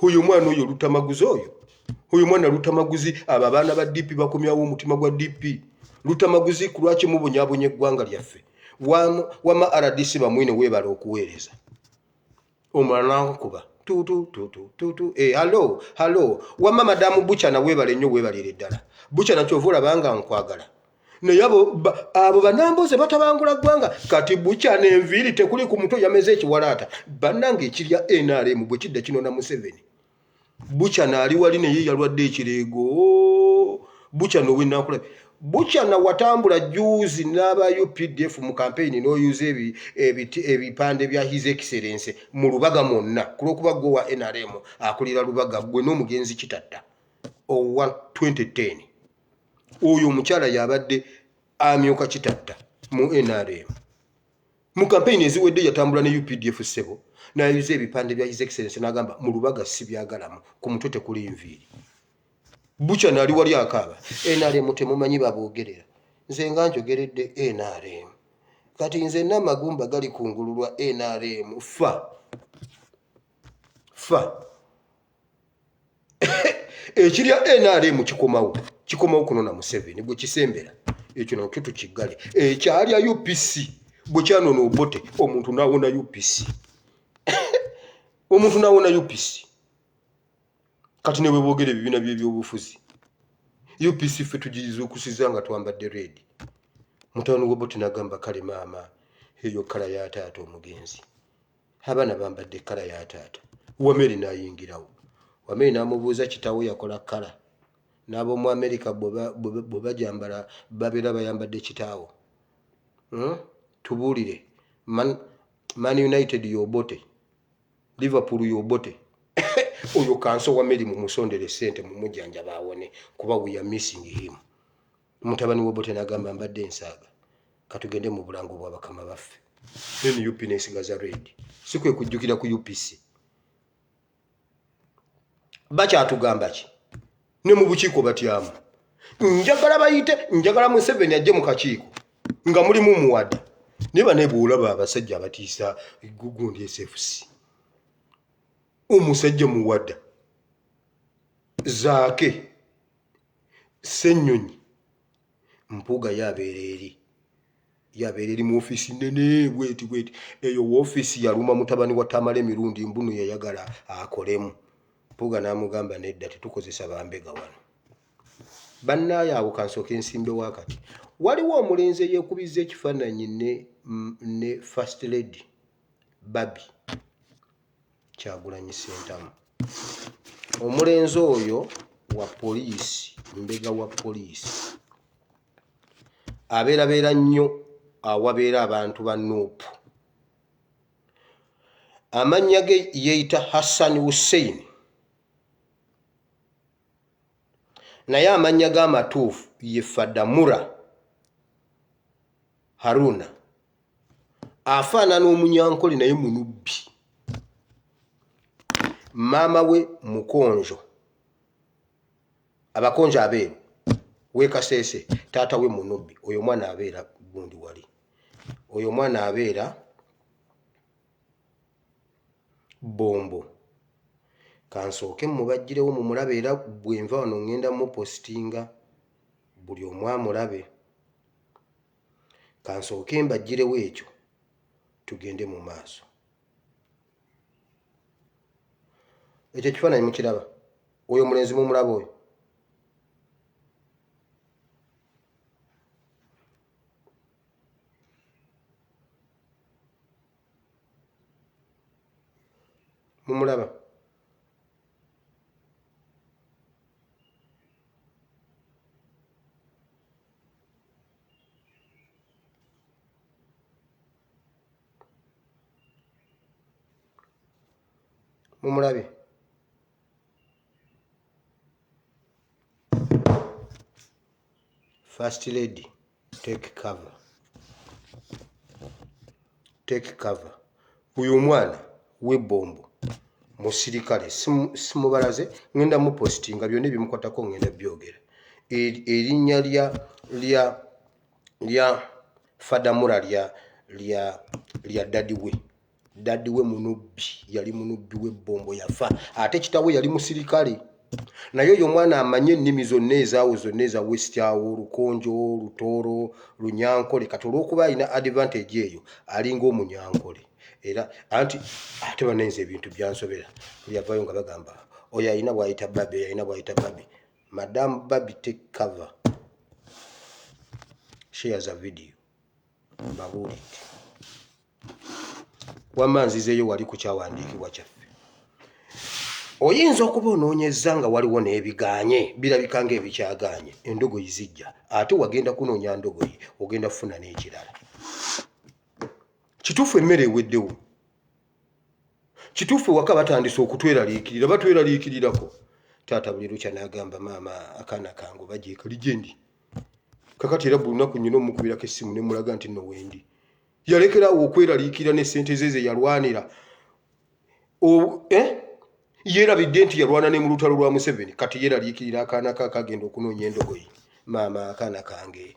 Oyo omwana oyo Lutamaguzi, oyo omwana Lutamaguzi, abo abaana ba DP bakomyawo omutima gwa DP. Lutamaguzi, ku lwaki mubonyabonya eggwanga lyaffe? Wamma RDC Bamwine weebale okuweereza. Omulala nankuba tutu tutu tutu, eh, hallo hallo. Wamma madamu Buchana weebale nnyo, weebalire ddala Buchana, kyova olabanga nkwagala. Naye abo banamboze batabangula ggwanga. Kati Buchana enviiri tekuli ku mutwe, yameze ekiwalaata. Bannange, ekirya NRM bwe kidda kinona Museveni. Buchana ali wali naye yalwadde ekireego. Buchana owenakulabe, Buchana watambula juuzi n'aba UPDF mu kampeyini n'oyuza ebipande bya His Excellence mu Lubaga mwonna ku lw'okuba gwe wa NRM akulira Lubaga, gwe n'omugenzi Kitatta owa 2010. Oyo omukyala yabadde amyuka Kitatta mu NRM. Mu kampeyini eziwedde yatambula ne UPDF ssebo n'ayuza ebipande bya His Excellence n'agamba mu Lubaga si byagalamu, ku mutwe tekuli nviiri. Bukya naali wali akaaba NRM temumanyi baboogerera. Nze nga njogeredde NRM, kati nze n'amagumba gali kungulu lwa NRM. Fa fa, ekirya NRM kikomawo, kikomawo kunona Museveni gwe kisembera. Ekyo nakyo tukiggale. Ekyalya UPC bwe kyanona Obote, omuntu nawona UPC, omuntu nawona UPC. Kati ne bwe boogera ebibiina by'ebyobufuzi, UPC ffe tugizuukusiza nga twambadde red. Mutabani w'Obote n'agamba, kale maama, eyo colour ya taata omugenzi, abaana bambadde colour ya taata. Wameri n'ayingirawo. Wameri n'amubuuza, kitawo yakola colour n'ab'omu Amerika bwe bajambala babeera bayambadde kitaawo? Tubuulire, Man United y'Obote, Liverpool y'Obote? Oyo kanso Wameri mumusondere sente mumujjanjaba awone, kuba we are missing him. Mutabani w'Obote n'agamba, mbadde nsaaga, katugende mu bulango bwa bakama baffe. NUP nesigaza red. Si kwe kujjukira ku UPC bakyatugamba ki? Ne mu bukiiko batyamu. Njagala bayite, njagala Museveni ajje mu kakiiko nga mulimu muwada. Naye bane bwolaba abasajja abatiisa gundi SFC, omusajja Muwada, Zaake, Ssennyonyi, Mpuuga yabeera eri, yabeera eri mu ofiisi nene bweti bweti. Eyo woofiisi yaluma mutabani wa Tamala emirundi mbunu yayagala akolemu. Mpuuga n'amugamba nedda, tetukozesa bambega wano. Bannaayo awo kansooke ensimbe wakati waliwo omulenzi eyeekubiza ekifaananyi ne First Lady Barbie Kyagulanyi Ssentamu. Omulenzi oyo wa poliisi, mbega wa poliisi, abeerabeera nnyo awabeera abantu ba NUP. Amannya ge yeeyita Hassan Hussein, naye amannya ge amatuufu ye Fadamura Haruna. Afaanana Omunyankole naye munubbi. Maama we Mukonjo, Abakonjo abeeru wekaseese. Taata we munubbi. Oyo omwana abeera gundi wali, oyo omwana abeera Bombo. Kansooke mubajjirewo mumulabe, era bwenva wano ŋŋenda mupositinga buli omu amulabe. Kansooke mbajjirewo ekyo tugende mu maaso. Ekyo ekifaananyi mukiraba? Oyo omulenzi mumulaba oyo? Mumulaba? Mumulabye? First lady, take cover, take cover. Uyu omwana w'ebbombo musirikale, simubalaze, ngenda mupositinga byonna ebimukwatako, ngenda byogera. Erinnya lya Fadamura lya daddy we. Daddy we munubbi, yali munubbi w'ebbombo, yafa, ate kitawe yali musirikale. Naye oyo omwana amanye ennimi zonna ezaawo zonna eza West awo, Lukonjo, Lutooro, Lunyankole. Kati olw'okuba alina advantage eyo, alinga Omunyankole. Era anti ate banenza ebintu byansobera, lyavayo nga bagamba oyo alina bwayita babi, oyo alina bwayita babi. Madam Babi, take cover, share za video, mbabuulidde. Wamma nzizeeyo wali ku kyawandiikibwa kyaffe. Oyinza okuba onoonyezza nga waliwo n'ebiganye, birabika ng'ebikyaganye. Endogoyi zijja, ate wagenda kunoonya ndogoyi, ogenda kufuna n'ekirala. Kituufu, emmere eweddewo. Kituufu, ewaka batandise okutweraliikirira, batweraliikirirako. Taata buli lukya n'agamba maama, akaana kange oba gyekali gyendi kakati. Era buli lunaku nyina omukubirako essimu nemulaga nti no wendi. Yalekeraawo okweraliikirira ne sente ze ze yalwanira. Eh? Yeerabidde nti yalwana ne mu lutalo lwa Museveni. Kati yeeraliikirira akaana ka kagenda okunoonya endogoyi. Maama, akaana kange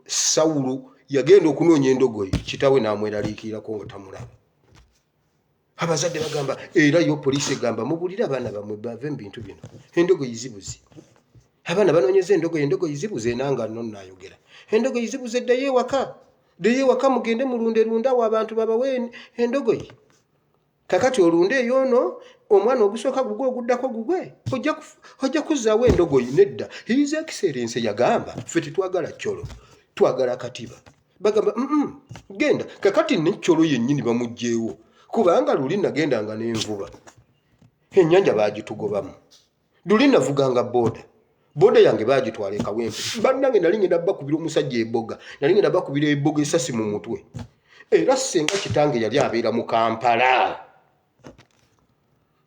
Sawulu yagenda okunoonya endogoyi, kitaawe n'amweraliikirirako nga tamulaba. Abazadde bagamba, era yo poliisi egamba, mubulire abaana bammwe bave mu bintu bino. Endogoyi zibuzi, abaana banoonyeza endogoyi, endogoyi zibuze. Enanga nno naayogera, endogoyi zibuze, ddayo ewaka, ddayo ewaka, mugende mulunde lunde awo abantu babawe endogoyi. Kakati olunde eyo ono omwana ogusooka gugwe, oguddako gugwe, ojja kuzzaawo endogoyi. Nedda, His Excellence yagamba ffe tetwagala kyolo, twagala katiba. Bagamba genda. Kakati nekyolo yennyini bamuggyeewo, kubanga luli nagendanga n'envuba, ennyanja baagitugobamu. Luli navuganga booda, booda yange baagitwala ekawempe. Bannange, nali ngenda bakubira omusajja eboga, nali ngenda bakubira eboga esasi mu mutwe. Era senga kitange yali abeera mu Kampala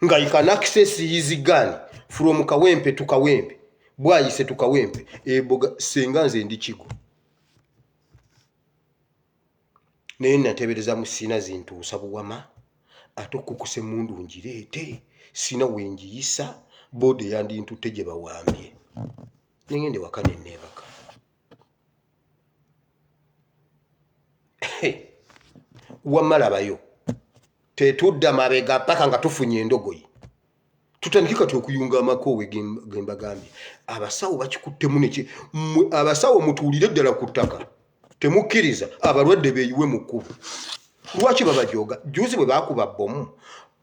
nga you can access his gun from Kawempe to Kawempe, Bwayise to Kawempe, eboga. Senga nze ndi kigo, naye natebereza mu siina zintuusa buwama, ate okukusa emundu ngireete siina wengiyisa, booda eyandintutte gye bawambye. Nengenda ewaka neneebaka. Wamma labayo, tetudda mabega paka nga tufunye endogoyi. Tutandike kati okuyunga amakoowe gembagambye. Abasawo bakikuttemu neki? Abasawo mutuulire ddala ku ttaka, temukkiriza abalwadde beeyiwe mu kkubo. Lwaki babajooga? Juzi bwe baakuba bomu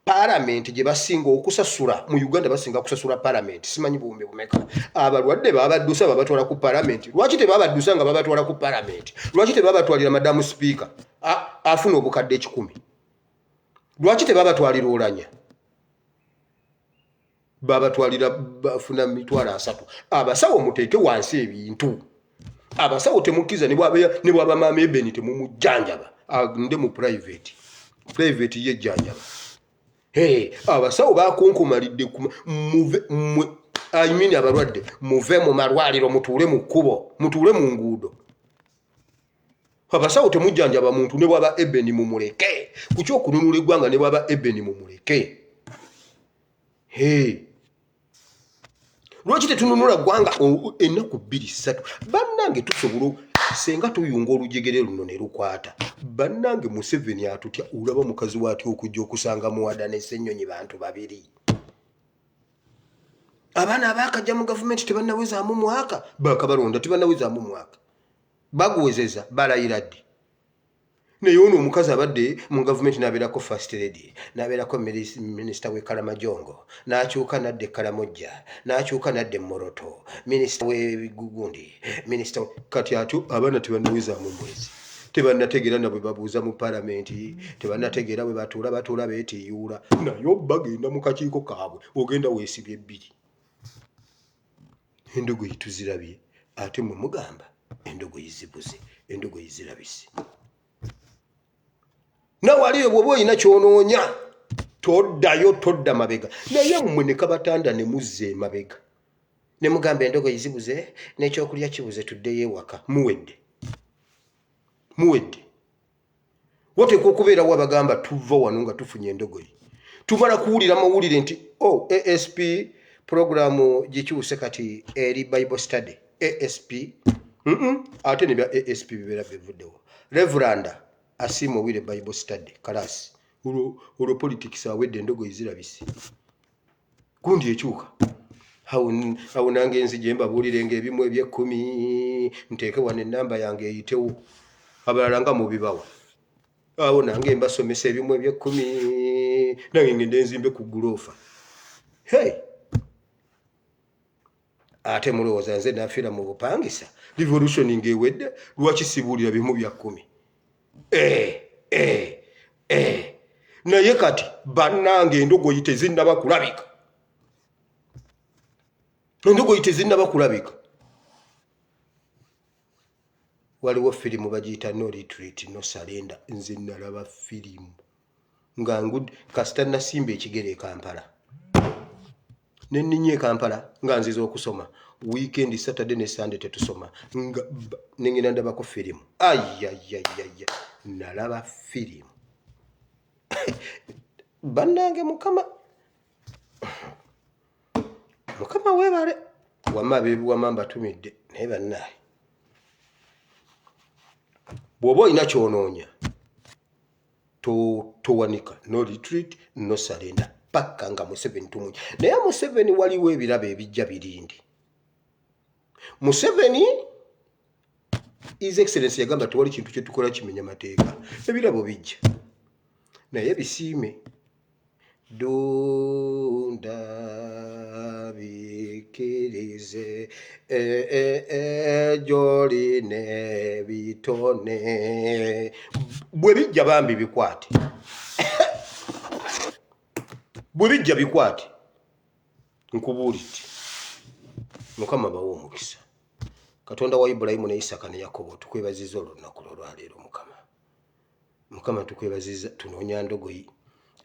Paalamenti gye basinga okusasula mu Uganda, basinga kusasula Paalamenti, simanyi buwumbi bumeka. Abalwadde babaddusa, babatwala ku Paalamenti. Lwaki tebabaddusa nga babatwala ku Paalamenti? Lwaki tebabatwalira madamu sipiika afuna obukadde 100? Lwaki tebabatwalira Olanya? Babatwalira bafuna 300,000. Abasawo muteeke wansi ebintu. Abasawo temukkiriza, ne bwaba maama Ebeni temumujjanjaba, nde mu private, private yejjanjaba. Abasawo bakunkumalidde. Muve mwe, I mean abalwadde, muve mu malwaliro, mutuule mu kkubo, mutuule mu nguudo. Abasawo temujjanjaba muntu ne bwaba Ebeni, mumuleke. Kuki okununula eggwanga? Ne bwaba Ebeni, mumuleke. Lwaki tetununula ggwanga ennaku 2, 3? Bannange, tusobola senga tuyunga olujegere luno ne lukwata. Bannange, Museveni atutya. Olaba mukazi waatya okujja okusanga Muwada ne Ssennyonyi, bantu babiri, abaana abaakajja mu gavumenti, tebannawezaamu mwaka, bakabalonda, tebannawezaamu mwaka, baguwezeza, balayira ddi? Naye ono omukazi abadde mu gavumenti, n'abeerako first lady, n'abeerako minisita w'e Kalamajongo, n'akyuka nadda e Kalamojja, n'akyuka nadda e Moroto, minisita w'ebigugundi, minisita. Kati atyo abaana tebannawezaamu mwezi, tebannategeera na bwe babuuza mu palamenti, tebannategeera bwe batuula, batuula beetiiyuula, naye bagenda mu kakiiko kaabwe, ogenda weesibye ebbiri. Endogoyi tuzirabye, ate mwe mugamba endogoyi zibuze, endogoyi zirabise. Nawe aliyo bw'oba olina kyonoonya. Toddayo, todda mabega. Naye mmwe ne kabatanda ne muzza emabega ne mugamba endogoyi zibuze n'ekyokulya kibuze, tuddeyo ewaka. Muwedde, muwedde. Wateekwa okubeerawo abagamba tuva wano nga tufunye endogoyi. Tumala kuwulira mawulire nti o oh, asp programu gikyuse kati eri Bible study asp ate nebya asp bibeera bivuddewo. Reveranda Asiima Owire Bible study kalasi olwo politics awedde, endogoyi zirabise, gundi ekyuka awo. Nange nzije mbabuulire nga ebimu ebyekkumi nteeke wano enamba yange eyitewo, abalala nga mubibawa awo. Nange mbasomesa ebimu ebyekkumi, nange ngende nzimbe ku guloofa. Hey, ate mulowooza nze nafiira mu bupangisa? Revolution ng'ewedde, lwaki sibuulira bimu bya kkumi? Eh, eh, eh. Naye kati bannange, endogoyi tezinnaba kulabika, endogoyi tezinnaba kulabika. Waliwo firimu bagiyita No Retreat No Surrender. Nze nalaba firimu nga ngud kasita nasimba ekigere e Kampala, nenninya e Kampala nga nziza okusoma weekend, Saturday ne Sunday tetusoma, nga nengenda ndabako firimu. Ayayayaya, nalaba firimu bannange. Mukama, Mukama weebale. Wamma abeebuwama mbatumidde. Naye bannaaye, bw'oba olina kyonoonya towanika. No retreat, no surrender, paka nga Museveni tumunye. Naye Museveni, waliwo ebirabo ebijja birindi Museveni. His Excellence yagamba tewali kintu kyetukola kimenya mateeka. Ebirabo bijja, naye bisiime. Dunda bikirize gyoli n'ebitone bwe bijja, bambi bikwate. Bwe bijja bikwate. Nkubuulidde. Mukama bawe omukisa. Katonda wa Ibulayimu ne Isaka ne Yakobo, tukwebaziza olunaku lwolwaleero. Mukama, Mukama, tukwebaziza. Tunoonya ndogoyi.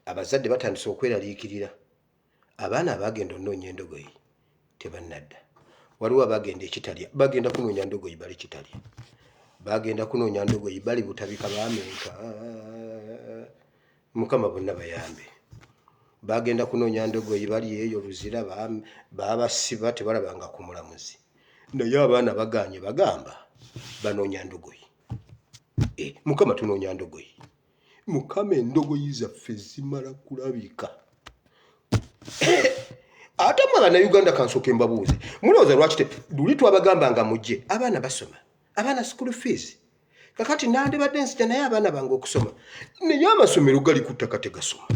Abazadde batandise okweraliikirira, abaana abagenda onoonya endogoyi tebannadda. Waliwo abagenda ekitalya, bagenda kunoonya ndogoyi bali kitalya, bagenda kunoonya ndogoyi bali Butabika bamenka. Mukama bonna bayambe. Bagenda kunoonya ndogoyi bali eyo Luzira, babasiba tebalabanga ku mulamuzi, naye abaana baganye, bagamba banoonya ndogoyi. Eh, Mukama, tunoonya ndogoyi. Mukama, endogoyi zaffe zimala kulabika. Ate mwe Bannayuganda, kansooke mbabuuze, mulowooza lwaki luli twabagamba nga mujje abaana basoma, abaana school fees? Kakati nandibadde nzija naye abaana bange okusoma, naye amasomero gali ku ttaka, tegasoma.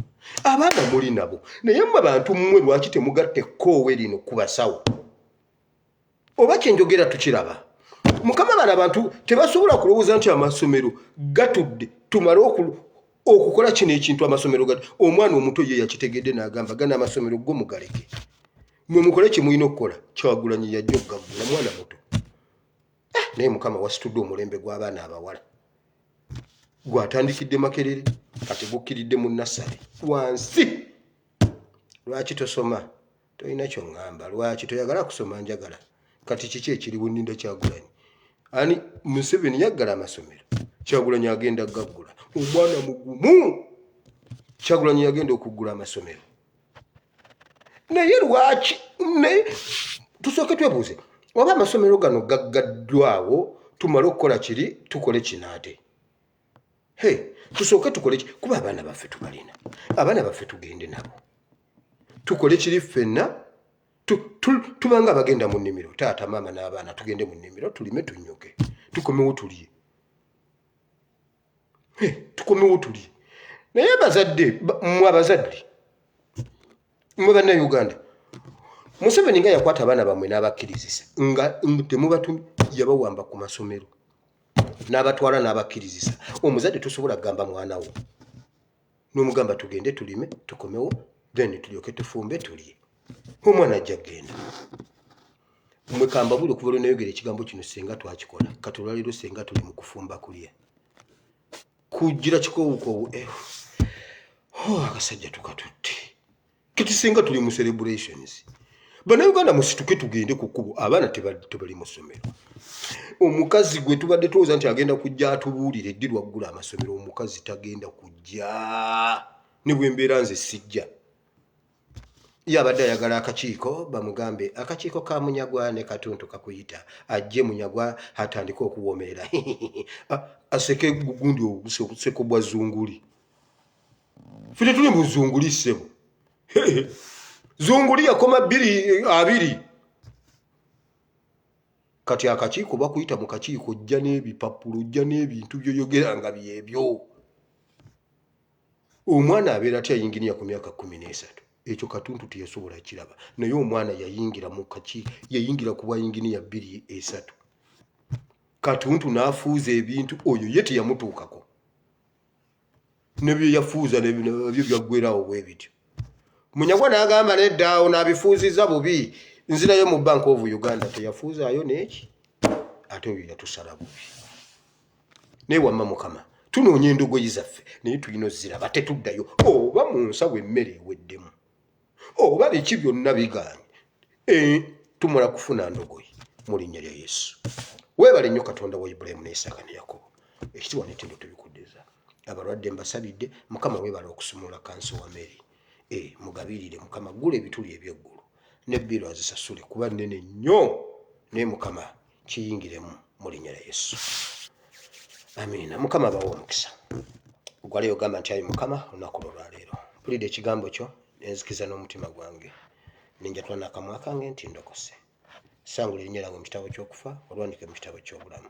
Abaana muli nabo, naye mmwe bantu mmwe, lwaki temugatta ekkoowe lino ku basawo? Oba kyenjogera tukiraba? Mukama, bano abantu tebasobola kulowooza nti amasomero gatudde, tumale okukola kino ekintu. Amasomero gati omwana omuto ye yakitegedde n'agamba gana amasomero go mugaleke, mwe mukole kyemulina okukola. Kyagulanyi yajja okugaggula, mwana muto. Eh, naye Mukama wasitudde omulembe gw'abaana abawala, gwatandikidde Makerere, kati gukkiridde mu nursery wansi. Lwaki tosoma? Tolina kyoŋŋamba. Lwaki toyagala kusoma? Njagala. Kati kiki ekiriwo? Nninda Kyagulanyi. Ani? Museveni yaggala amasomero, Kyagulanyi agenda gaggula. Omwana mugumu. Kyagulanyi yagenda okuggula amasomero, naye lwaki? Naye tusooke twebuuze oba amasomero gano gaggaddwawo tumale okukola kiri, tukole kino ate. He, tusooke tukole ki? Kuba abaana baffe tubalina, abaana baffe tugende nabo tukole kiri ffenna. Tubanga abagenda mu nnimiro, taata, maama n'abaana, tugende mu nnimiro tulime, tunyuke, tukomewo tulye, tukomewo tulye. Naye abazadde, mmwe abazadde, mmwe Bannayuganda, Museveni nga yakwata abaana bammwe n'abakkirizisa nga temubatumye, yabawamba ku masomero n'abatwala n'abakkirizisa. Omuzadde tosobola kugamba mwana wo n'omugamba tugende tulime, tukomewo, then tulyoke tufumbe tulye. Omwana ajja kugenda. Mwe kambabuli, okuva lwe nayogera ekigambo kino, senga twakikola, kati olwaleero senga tuli mu kufumba kulya kugira kikowukoowu. Eh. Oh, akasajja tukatutte. Kati singa tuli mu celebrations. Bannayuganda musituke tugende ku kkubo, abaana tebali mu ssomero. Omukazi gwe tubadde tulowooza nti agenda kujja atubuulire ddi lwaggula amasomero, omukazi tagenda kujja. Ne bwe mbeera nze sijja. Ye abadde ayagala akakiiko bamugambe akakiiko ka Munyagwa ne Katuntu kakuyita ajje Munyagwa atandike okuwoomerera aseke gundi obuseko bwa zunguli. Ffe tetuli mu zunguli ssebo. Zunguli yakoma 20. Kati akakiiko bakuyita mu kakiiko ojja n'ebipapula ojja n'ebintu by'oyogera nga byebyo. Omwana abeera atya yinginiya ku myaka 13? Ekyo Katuntu teyasobola kiraba, naye omwana yayingira mu kaki, yayingira ku bwa yinginiya 23. Katuntu n'afuuza ebintu, oyo ye teyamutuukako. Ne bye yafuuza nabyo byaggwerawo bwe bityo. Munyagwa n'agamba nedda awo n'abifuuzizza bubi, nzirayo mu Bank of Uganda teyafuuzaayo n'eki, ate oyo yatusala bubi. Naye wamma Mukama tunoonya endogoyi zaffe naye tulina oziraba tetuddayo, oba mu nsawo emmere eweddemu oba biki byonna bigaanye, tumala kufuna ndogoyi mu linnya lya Yesu. Weebale nnyo Katonda wa Ibulayimu ne Isaaka ne Yakobo, ekitiibwa n'ettendo tubikuddiza. Abalwadde mbasabidde, Mukama weebale okusumulula kansa wa Mary. Mugabirire Mukama, ggula ebituli eby'eggulu ne bbiiro azisasule kuba nnene nnyo, naye Mukama kiyingiremu mu linnya lya Yesu. Amiina. Mukama abawe omukisa. Gwaleyo ogamba nti ayi Mukama, olunaku lwo lwaleero mpulidde ekigambo kyo nenzikiza n'omutima gwange, nenjatula n'akamwa kange nti ndokose. Sangula erinnya lyange mu kitabo ky'okufa, olwandike mu kitabo ky'obulamu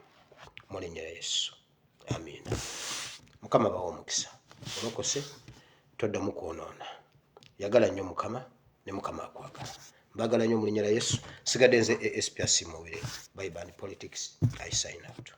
mu linnya lya Yesu. Amiina. Mukama abawe omukisa. Olokose, toddamu kwonoona. Yagala nnyo Mukama ne Mukama akwagala. Mbagala nnyo mu linnya lya Yesu. Sigadde nze ASP Asiimwe Bye bye politics. I sign out.